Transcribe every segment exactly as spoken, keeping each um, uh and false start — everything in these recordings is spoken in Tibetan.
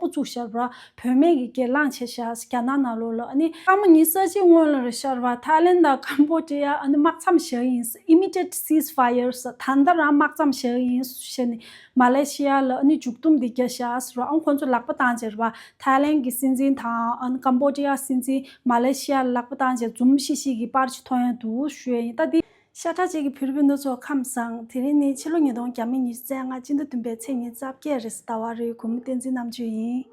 བཙུགས་ཤར་བ། བུད་མེད་ཀྱི་སྒེར་ལངས་བྱས་ཤག་རྒྱ་ནག་ནང་ལོགས་ལ། ཨ་ནི་སྐར་མ་ཉི་ཤུ་རྩ་གཅིག་སྔོན་ལ་རེད་ཤར་བ། ཐའི་ལེན་དང་ཀམ་བོ་ཌི་ཡ་ཨ་ནི་དམག་མཚམས་བཞག་ཡིན། Immediate ceasefire ཟེར། ད་ལྟ་རང་དམག་མཚམས་བཞག་ཡིན་ཟེར་ནས་མ་ལེ་ཤི་ཡ་ལ་ཨ་ནི་མཇུག་སྡོམ་འདི་བརྒྱབ་ཤག་ཟེར་བ། ཨང་ཁོང་ཚོ་ལག་པ་བཏང་བྱས་རེད་བ། ཐའི་ལེན་གྱི་སྲིད་འཛིན་དང་ཨ་ནི་ཀམ་བོ་ཌི་ཡ་སྲིད་འཛིན་མ་ལེ་ཤི་ཡ་ལ་ལག་པ་བཏང་བྱས་འཛུམ་ཤིག་ཤིག་གི་པར་ཅིག་མཐོང་ཡ་འདུག་ཞུ་ཡ་ཡིན། ད་འདི། ཤ་ཁྲག་གཅིག་གི་བོད་རིགས་སྤུན་ཟླ་ཚོ་ཁམས་བཟང་། དེ་རིང་ནི་ཕྱི་ལོ་ཉིས་སྟོང་ཉི་ཤུ་རྩ་ལྔ་སྤྱི་ཟླ་བདུན་པའི་ཚེས་ཉི་ཤུ་རྩ་བརྒྱད་རེད། ཟླ་བ་རེའི་གུང་མོ་བསྟན་འཛིན་རྣམ་དཔྱོད་ཡིན།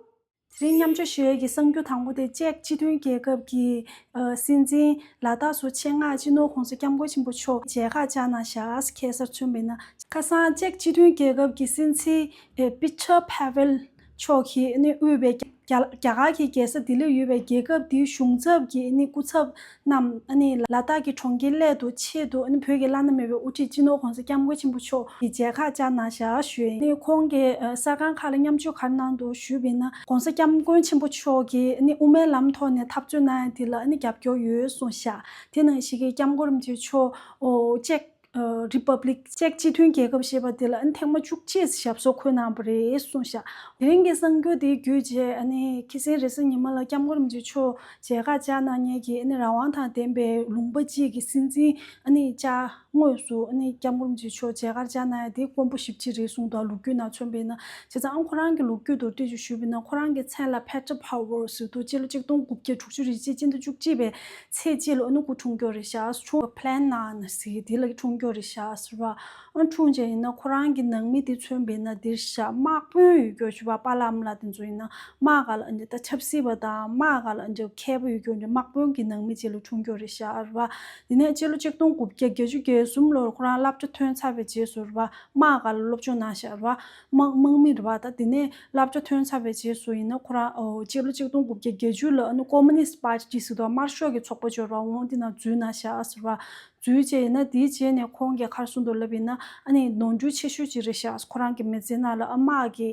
དེ་རིང་མཉམ་སྤྱོད་ཞུ་ཡས་ཀྱི་གསར་འགྱུར་དང་པོ་དེ་ཅེཀ་སྤྱི་མཐུན་རྒྱལ་ཁབ་ཀྱི་ཨ་སྲིད་འཛིན་ལ་དྭགས་སུ་ཆེད་མངགས་སྤྱི་ནོར་༸གོང་ས་༸སྐྱབས་མགོན་ཆེན་པོ་མཆོག་མཇལ་ཁ་བཅར་གནང་ཤག་ཁ་སང་མཚོན་པ་ཡིན་ན། ཁ་སང་ཅེཀ་སྤྱི་མཐུན་རྒྱལ་ཁབ་ཀྱི་སྲིད་འཛིན་ཨེ་པི་ཆར་ཕ་ཝེལ་མཆོག་གིས་ནི་དབུས་པའི་རྒྱ་རྒྱ་གར་གྱི་རྒྱལ་ས་ལྡི་ལིར་ཡོད་པའི་རྒྱལ་ཁབ་དེའི་གཞུང་ཚབ་ཀྱི་ནི་སྐུ་ཚབ་རྣམས་ནི་ལ་དྭགས་ཀྱི་གྲོང་ཁྱེར་སླད་དུ་ཆེད་དུ་ནི་བོད་ཀྱི་བླ་ན་མེད་པའི་དབུ་ཁྲིད་སྤྱི་ནོར་༸གོང་ས་༸སྐྱབས་མགོན་ཆེན་པོ་མཆོག་གི་མཇལ་ཁ་བཅར་གནང་ཤག་ཞུས་ཡིན། ནི་ཁོང་གིས་ཨ་གསར་ཁང་ཁག་ལ་མཉམ་སྤྱོད་ག་རེ་གནང་འདུག་ཞུས་པ་ཡིན་ན། ༸གོང་ས་༸སྐྱབས་མགོན་ཆེན་པོ་མཆོག་གིས་ནི་དབུ་མའི་ལམ་ཐོག་ནས་འཐབ་རྩོད་གནང་ཡ་དེ་ལ་ནི་རྒྱབ་སྐྱོར་ཡོད་གསུངས་ཤག་དེ་ནང་བཞིན་གྱི་༸སྐྱབས་མགོན་རིན་པོ་ཆེ་མཆོག་ཨོ་ཅེཀ་ཨ་རི་པབ་ལིག་ཅེཀ་སྤྱི་མཐུན་རྒྱལ་ཁབ་ཞེས་པ་དེ་ལ་ཨ་ནི་ཐེངས་མ་བཅུ་གཅིག་ཞབས་སོར་འཁོད་གནང་བ་རེད་གསུངས་ཤག་དེ་རིང་གི་གསར་འགྱུར་དེ་བརྒྱུད་རྗེས་ཨ་ནི་ཁ་སང་རེས་གཟའ་ཉི་མ་ལ་༸སྐྱབས་མགོན་རིན་པོ་ཆེ་མཆོག་མཇལ་ཁ་བཅར་གནང་མཁན་གྱི་ཨ་ནི་རང་དབང་དང་ལྡན་པའི་ལུང་པ་གཅིག་གི་སྲིད་འཛིན་ཨ་ནི་བཅར། དངོས་སུ་ཨ་ནི་༸སྐྱབས་མགོན་རིན་པོ་ཆེ་མཆོག་མཇལ་ཁར་བཅར་གནང་ཡ་དེ་དཀོན་པོ་ཞེ་པོ་ཅིག་རེད་གསུངས་འདུག་ལོ་རྒྱུས་ནང་མཚོན་པ་ཡིན་ན། བྱས་ཙང་ཨ་ཁོ་རང་གི་ལོ་རྒྱུས་མདོར་བསྡུས་ཅིག་ཞུས་པ་ཡིན་ན། ཁོ་རང་གི་མཚན་ལ་Peter Powers ཟེར་འདུག་སྤྱི་ལོ་ཆིག་སྟོང་དགུ་བརྒྱ་དྲུག་ཅུ་རེ་གཅིག་སྤྱི་ཟླ་བཅུ་གཅིག་པའི་ཚེས་གཅིག་ལོ་ཨ་ནི་སྐུ་འཁྲུངས་ཀྱོག་རེད་ཤག་འཁྲུངས་པ་plan ནང་ཟེར་དེ་ལ་འཁྲུངས་ཀྱོག་རེད་ཤག་ཟེར་བ། ཨ་འཁྲུངས་རྗེས་ཡིན་ན་ཁོ་རང་གི་ནང་མི་དེ་མཚོན་པ་ཡིན་ན་འདིར་ཤག་དམག་དཔོན་ཡོད་ཀྱོག་ཞུ་བ། པཱ་ལགས་ཨ་མ་ལགས་དེ་ཚོ་ཡིན་ན་དམག་སྒང་ལ་ཨ་འདྲ་ད་ཆབ་སྲིད་པ་དང་དམག་སྒང་ལ་ཨ་འདྲ་མཁས་པོ་ཡོད་ཀྱོག་འདྲ་དམག་དཔོན་གྱི་ནང་མི་ཅིག་ལ་འཁྲུངས་ཀྱོག་རེད་ཤག་རེད་བ། དེ་ནས་སྤྱི་ལོ་ཆིག་སྟོང་དགུ་བརྒྱ་བརྒྱད་ཅུ་གྱ་གསུམ་ལོར་ཁོ་རང་སློབ་གྲྭ་ཐོན་ཚར་བའི་རྗེས་སུ་རེད་བ། དམག་སྒང་ལ་སློབ་སྦྱོང་གནང་ཤག་རེད་བ། དམག་དམག་མི་རེད་བ། ད་དེ་ནས་སློབ་གྲྭ་ཐོན་ཚར་བའི་རྗེས་སུ་ཡིན་ན་ཁོ་རང་ཨོ་སྤྱི་ལོ་ཆིག་སྟོང་དགུ་བརྒྱ་བརྒྱད་ཅུ་ལ་ཨ་ནི་ཀོ་མུ་ནིསྟ་པར་ཊི་ཟེར་དུས་དམར་ཤོག་གི་ཚོགས་པ་ཅིག་ཡོད་རེད་བ། འོང་དེ་ནང་འཛུལ་གནང་ཤག་ཟེར་བ། འཛུལ་རྗེས་ཡིན་ན་དེའི་རྗེས་ནས་ཁོང་གིས་ག་རེ་གསུངས་འདུག་ལབ་ཡིན་ན། ཨ་ནི་ནོར་འཁྲུལ་ཆེ་ཤོས་ཅིག་རེད་ཤག་ཁོ་རང་གི་མི་ཚེ་ནང་ལ་ཨ་དམག་གི་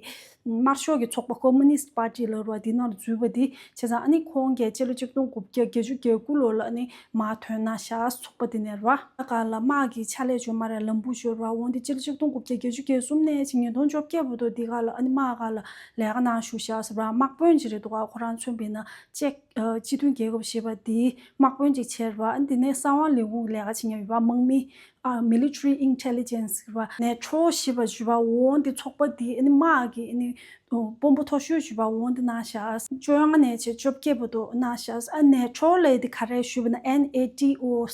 དམར་ཤོག་གི་ཚོགས་པ་ཀོ་མུ་ནིསྟ་པར་ཊི་ལབ་རེད་བ། དེ་ནང་ལ་འཛུལ་བ་དེ། བྱས་ཙང་ཨ་ནི་ཁོང་གིས་སྤྱི་ལོ་ཆིག་སྟོང་དགུ་བརྒྱ་བརྒྱད་ཅུ་གྱ་དགུ་ལོ་ལ་ཨ་ནི་མར་ཐོན་གནང་ཤག་ཚོགས་པ་དེ་ནས་རེད་བ། ད་ག་ལ་དམག་གི་ཕྱག་ལས་ཅིག་མ་རེད། ལམ་བུ་ཅིག་ཡོད་རེད་བ། འོང་དེ་སྤྱི་ལོ་ཆིག་སྟོང་དགུ་བརྒྱ་བརྒྱད་ཅུ་གྱ་གསུམ་ནས་ཕྱིན་ཉིས་སྟོང་བཅོ་བརྒྱད་བར་དུ་དེ་ག་ལ་ཨ་ནི་དམག་སྒང་ལ་ལས་ཀ་གནང་བཞུགས་ཤག་ཟེར་བ། དམག་དཔོན་ཅིག་རེད་འདུག་ག་ཁོ་རང་མཚོན་པ་ཡིན་ན་ཅེཀ་ཨ་སྤྱི་མཐུན་རྒྱལ་ཁབ་ཞེས་པ་དེའི་དམག་དཔོན་ཅིག་བྱས་རེད་བ། ཨ་ནི་དེ་ནས་གསང་བ་ལས་ཁུངས་ལས་ཀ་བྱེད་མཁན་ཡོད་པ། དམག་མི་ཨ་military intelligence ཟེར་བ། ནེ་ཊོ་ཞེས་པ་ཞུ་བ། འོང་དེ་ཚོགས་པ་དེ་ཨ་ནི་དམག་གི་ཨ་ནི་དཔོན་པོ་མཐོ་ཤོས་ཞུ་བ། འོང་དེ་གནང་ཤག་བཅོ་ལྔ་ནས་བྱས་བཅོ་བརྒྱད་བར་དུ་གནང་ཤག་ཨ་ནེ་ཊོ་ལབ་དེ་ག་རེ་ཞུ་བ་ན། N A T O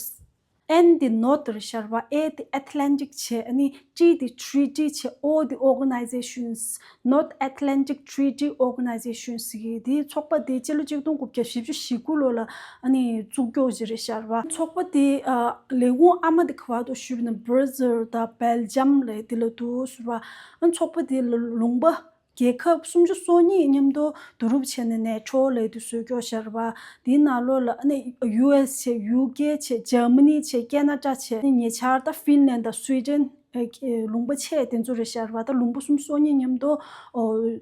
N དེ་North རེད་ཤག་རེད་བ། A དེ་Atlantic བྱས། ཨ་ནི་T དེ་Treaty བྱས། O དེ་Organizations, North Atlantic Treaty Organizations ཟེར་གི་དེའི་ཚོགས་པ་དེ་སྤྱི་ལོ་ཆིག་སྟོང་དགུ་བརྒྱ་བཞི་བཅུ་ཞེ་དགུ་ལོ་ལ་ཨ་ནི་བཙུགས་ཀྱོག་ཅིག་རེད་ཤག་རེད་བ། ཚོགས་པ་དེ་ཨ་ལས་ཁུངས་ཨ་མ་དེ་ག་བར་དུ་ཞུས་པ་ན་Brussels དང་Belgium ལབ་དེ་ལ་འདུག་ཟེར་བ། ཨ་ཚོགས་པ་དེ་ལ་ལུང་པ་རྒྱལ་ཁབ་སུམ་ཅུ་སོ་གཉིས་མཉམ་དུ་བསྡུ་རུབ་བྱས་ནས་ནེ་ཊོ་ལབ་དེ་བཟོས་ཀྱོག་ཤག་རེད་བ། དེའི་ནང་ལོགས་ལ་ཨ་ནི་U S བྱས། U K བྱས། Germany བྱས། Canada བྱས། ཨ་ནི་ཉེ་ཆར་ད་Finland དང་Sweden ཨེ་ལུང་པ་ཆེ་དེ་ཚོ་རེད་ཤག་རེད་བ། ད་ལུང་པ་སུམ་ཅུ་སོ་གཉིས་མཉམ་དུ་ཨོ་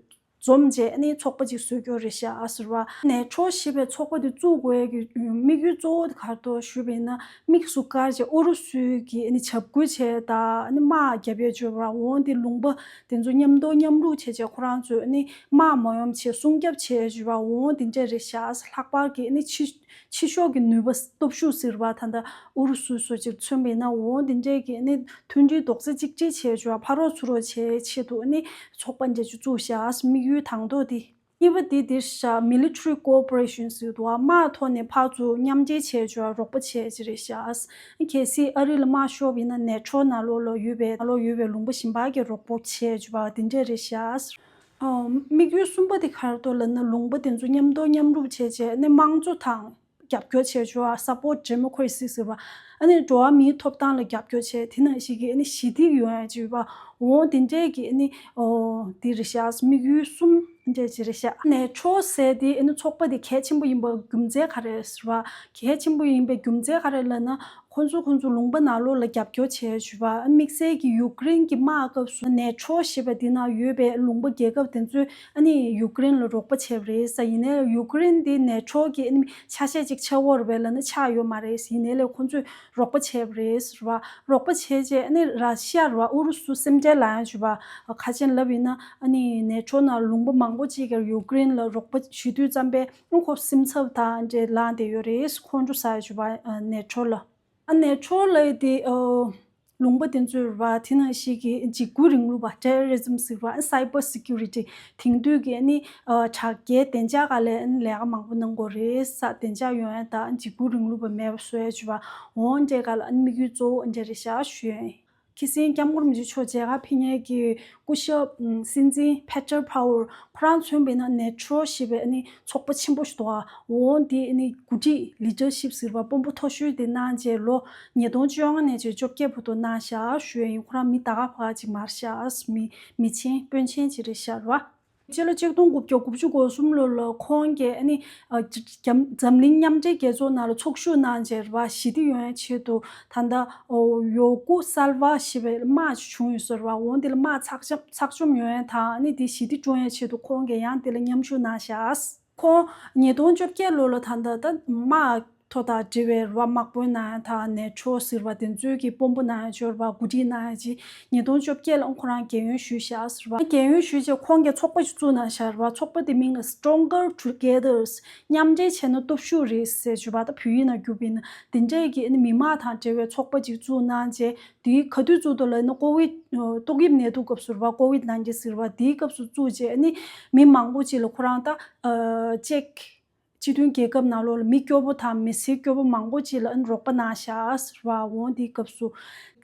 འཛོམས་རྗེས་ཨ་ནི་ཚོགས་པ་ཅིག་བཟོས་ཀྱོག་རེད་ཤག་ཟེར་བ། ནེ་ཊོ་ཞེས་པའི་ཚོགས་པ་དེ་བཙུགས་དགོས་ཀྱི་དམིགས་ཡུལ་གཙོ་བོ་དེ་ག་རེ་འདུག་ཞུས་པ་ཡིན་ན། དམིགས་སུ་བཀར་བྱས་ཨུ་རུ་སུའི་གི་ཨ་ནི་འཇབ་རྒོལ་བྱས་དང་། ཨ་ནི་དམག་རྒྱབ་ཡས་བྱས་རེད་བ། འོང་དེ་ལུང་པ་དེ་ཚོ་མཉམ་དུ་མཉམ་རུབ་བྱས་བྱས་ཁོ་རང་ཚོས་ཨ་ནི་དམག་མ་ཡོང་བྱས་སྲུང་སྐྱོབ་བྱས་བྱས་རེད་བ། འོང་དེ་འདྲས་རེད་ཤག་ལྷག་པར་གྱི་ཨ་ནི་ཕྱི་ཕྱི་ཕྱོགས་ཀྱི་ནུས་པ་སྟོབས་ཤུགས་ཟེར་བ། ད་ལྟ་ཨུ་རུ་སུ་སོགས་ཅིག་མཚོན་པ་ཡིན་ན། འོང་དེ་འདྲས་ཀྱི་ཨ་ནི་མཐུན་སྒྲིལ་རྡོག་རྩ་གཅིག་སྒྲིལ་བྱས་བྱས་ཕར་རོགས་ཚུར་རོགས་བྱེད་ཆེད་དུ་ཨ་ནི་ཚོགས་པ་འདྲ་ཅིག་བཙུགས་ཤག་དམིགས་ཡུལ་དང་ཐོག་དེ། གཉིས་པ་དེ་འདིར་ཤག military cooperation ཟེར་འདུག་དམག་ཐོག་ནས་ཕར་ཚུར་མཉམ་འབྲེལ་བྱས་བྱས་རོགས་པ་བྱས་ཅིག་རེད་ཤག་གལ་སྲིད་ཨ་རི་ལ་དམག་ཤོར་བ་ཡིན་ན་ནེ་ཊོ་ནང་ལོགས་ལ་ཡོད་པའི་ནང་ལོགས་ཡོད་པའི་ལུང་པ་གཞན་པ་གི་རོགས་པ་བྱས་བྱས་དེ་འདྲས་རེད་ཤག་ཨོ། དམིགས་ཡུལ་གསུམ་པ་དེ་ག་རེ་འདུག་ལབ་ན། ལུང་པ་དེ་ཚོ་མཉམ་དུ་མཉམ་རུབ་བྱས་བྱས་ནས་དམངས་གཙོ་དང་རྒྱབ་སྐྱོར་བྱས་བྱས། support democracy ཟེར་བ། ཨ་ནི་འགྲོ་བ་མིའི་ཐོབ་ཐང་ལ་རྒྱབ་སྐྱོར་བྱས། དེ་ནང་བཞིན་གྱི་ཨ་ནི་ཞི་བདེ་ཡོང་ཡ་བྱས་བ། འོ་དེ་འདྲས་ཀྱི་ཨ་ནི་ཨོ་དེ་རེད་ཤག་དམིགས་ཡུལ་གསུམ་འདྲས་ཅིག་རེད་ཤག་ནེ་ཊོ་ཟེར་དེ་ཨ་ནི་ཚོགས་པ་དེ་གལ་ཆེན་པོ་ཡིན་པའི་རྒྱུ་མཚན་ག་རེ་ཟེར་བ། གལ་ཆེན་པོ་ཡིན་པའི་རྒྱུ་མཚན་ག་རེ་ལབ་ན། ཁོང་ཚོ་ཁོང་ཚོ་ལུང་པ་ནང་ལོགས་ལ་རྒྱབ་སྐྱོར་བྱས་བྱུས་པ། དམིགས་བསལ་གྱི་ཡུཀ་རེན་གྱི་དམག་སྐབས་སུ་ནེ་ཊོ་ཞེས་པ་འདི་ནང་ཡོད་པའི་ལུང་པ་རྒྱལ་ཁབ་དེ་ཚོས་ཨ་ནི་ཡུཀ་རེན་ལ་རོགས་པ་བྱས་པ་རེད་ཟེར། ཡིན་ནའི་ཡུཀ་རེན་འདི་ནེ་ཊོ་གི་ཨ་ནི་ཆ་ཤས་ཅིག་ཆགས་ཡོད་རེད་པས་ལབ་ན་ཆགས་ཡོད་མ་རེད། ཡིན་ནའི་ལས་ཁོང་ཚོས་རོགས་པ་བྱས་པ་རེད་ཟེར་བ། རོགས་པ་བྱས་རྗེས་ཨ་ནི་ར་ཤི་ཡ་རེད་པ། ཨུ་རུ་སུ་སེམས་ཁྲལ་ལངས་ཡ་བྱུས་པ། ཁ་ཆེན་ལབ་ཡིན་ན་ཨ་ནི་ནེ་ཊོ་ནང་ལུང་པ་མང་པོ་ཅིག་གིས་ཡུཀ་རེན་ལ་རོགས་པ་ཞུ་དུས་ཙམ་པས་ཨ་ཁོ་སེམས་འཚབ་དང་འདྲ་ལངས་བསྡད་ཡོད་རེད། ཁོང་ཁྲོ་ཟ་ཡ་བྱུས་པ་ནེ་ཊོ་ལ། ཨ་ནེ་ཊོ་ལབ་ཡ་དེ་ཨ་ལུང་པ་དེ་ཚོའི་རེད་པ། དེ་ནང་བཞིན་གྱི་འཇིགས་སྐུལ་རིང་ལུགས་པ། ཊེ་རོ་རི་ཛམ་ཟེར་བ། ཨ་སའི་བར་སི་ཀུ་རི་ཊི། དེང་དུས་ཀྱི་ཨ་ནི་ཨ་དྲ་རྒྱའི་བདེ་འཇགས་སྒང་ལ་ཨ་ནི་ལས་ཀ་མང་པོ་གནང་དགོས་རེད་ས། བདེ་འཇགས་ཡོང་ཡ་དང་འཇིགས་སྐུལ་རིང་ལུགས་པ་མེད་པ་བཟོ་ཡ་བྱུས་པ། འོ་འདྲའི་སྒང་ལ་ཨ་ནི་དམིགས་ཡུལ་གཙོ་བོ་འདི་འདྲ་རེད་ཤག་ཞུ་ཡ་ཡིན། ཁྱི་སེང་སྐྱབས་མགོན་རིན་པོ་ཆེ་མཆོག་མཇལ་ཁ་ཕེབས་མཁན་གྱི་སྐུ་ཞབས་ཨམ་སྲིད་འཛིན་པེ་ཊར་པའོ་ལ་ཁོ་རང་མཚོན་པ་ཡིན་ན་ནེ་ཊོ་ཞེས་པའི་ཨ་ནི་ཚོགས་པ་ཆེན་པོ་ཞིག་འདུག་ག་འོ་འདི་ཨ་ནི་འགོ་ཁྲིད་ལི་ཌར་ཤིབ་ཟེར་བ་དཔོན་པོ་མཐོ་ཤོས་དེ་གནང་རྗེས་ལོ་ཉིས་སྟོང་བཅོ་ལྔ་ནས་བྱས་བཅོ་བརྒྱད་བར་དུ་གནང་ཤག་ཞུ་ཡ་ཡིན། ཁོ་རང་མི་ད་ག་ཕ་ག་ཅིག་མ་རེད་ཤག་མི་མི་ཆེན་དཔོན་ཆེན་ཅིག་རེད་ཤག་རེད་པ། སྤྱི་ལོ་ཆིག་སྟོང་དགུ་བརྒྱ་དགུ་བཅུ་གོ་གསུམ་ལོ་ལ་ཁོང་གིས་ཨ་ནི་ཨ་འཛམ་གླིང་མཉམ་འབྲེལ་རྒྱལ་ཚོགས་ནང་ལ་ཚོགས་ཞུགས་གནང་རྗེས་རེད་པ། ཞི་བདེ་ཡོང་ཡའི་ཆེད་དུ་ད་ལྟ་ཡོ་ཀུ་སལ་ཝ་ཞེས་པའི་དམག་ཅིག་བྱུང་ཡོད་ས་རེད་པ། འོ་འདི་ལ་དམག་ཚགས་ཆམ་ཚགས་ཆུམ་ཡོང་ཡ་དང་ཨ་ནི་དེ་ཞི་བདེ་བསྐྲུན་ཡའི་ཆེད་དུ་ཁོང་གིས་ཡང་དེ་ལ་མཉམ་ཞུགས་གནང་ཤག་ཁོང་ཉིས་སྟོང་བཅོ་བརྒྱད་ལོ་ལ་ད་ལྟ་ད་དམག་ཐོག་དང་འབྲེལ་བའི་རེད་པ། དམག་དཔོན་གནང་ཡ་དང་ནེ་ཊོ་ཟེར་བ་དེ་ཚོའི་གི་དཔོན་པོ་གནང་ཡ་ཅིག་ཡོད་རེད་པ། འགོ་ཁྲིད་གནང་ཡ་ཅིག་ཉིས་སྟོང་བཅོ་བརྒྱད་ལ་ཁོ་རང་རྒས་ཡོལ་ཞུས་ཤག་ཟེར་བ། རྒས་ཡོལ་ཞུས་རྗེས་ཁོང་གིས་ཚོགས་པ་ཞིག་བཙུགས་གནང་ཤག་རེད་པ། ཚོགས་པ་དེ་མིང་ལ་Stronger Togethers། མཉམ་འབྲེལ་བྱས་ན་སྟོབས་ཤུགས་རེད་ཟེར་ཞུས་པ། ད་བོད་ཡིག་ནང་བསྒྱུར་བ་ཡིན་ན་དེ་འདྲས་ཀྱི་ཨ་ནི་མི་མང་དང་འབྲེལ་བའི་ཚོགས་པ་ཅིག་བཙུགས་གནང་རྗེས། དེའི་ག་དུས་བཙུགས་འདུག་ལབ་ན་ཀོ་ཝིད་ཏོག་དབྱིབས་ནད་དུག་སྐབས་སུ་རེད་པ། ཀོ་ཝིད་ནའིན་ཊིན་ཟེར་བ་དེའི་སྐབས་སུ་བཙུགས་རྗེས་ཨ་ནི་མི་མང་པོ་ཅིག་ལ་ཁོ་རང་ད་ཅེཀ་སྤྱི་མཐུན་རྒྱལ་ཁབ་ནང་ལོགས་ལ་མི་སྐྱོ་པོ་དང་མི་སེར་སྐྱོ་པོ་མང་པོ་ཅིག་ལ་ཨ་ནི་རོགས་པ་གནང་ཤག་ཟེར་བ། འོ་དེའི་སྐབས་སུ་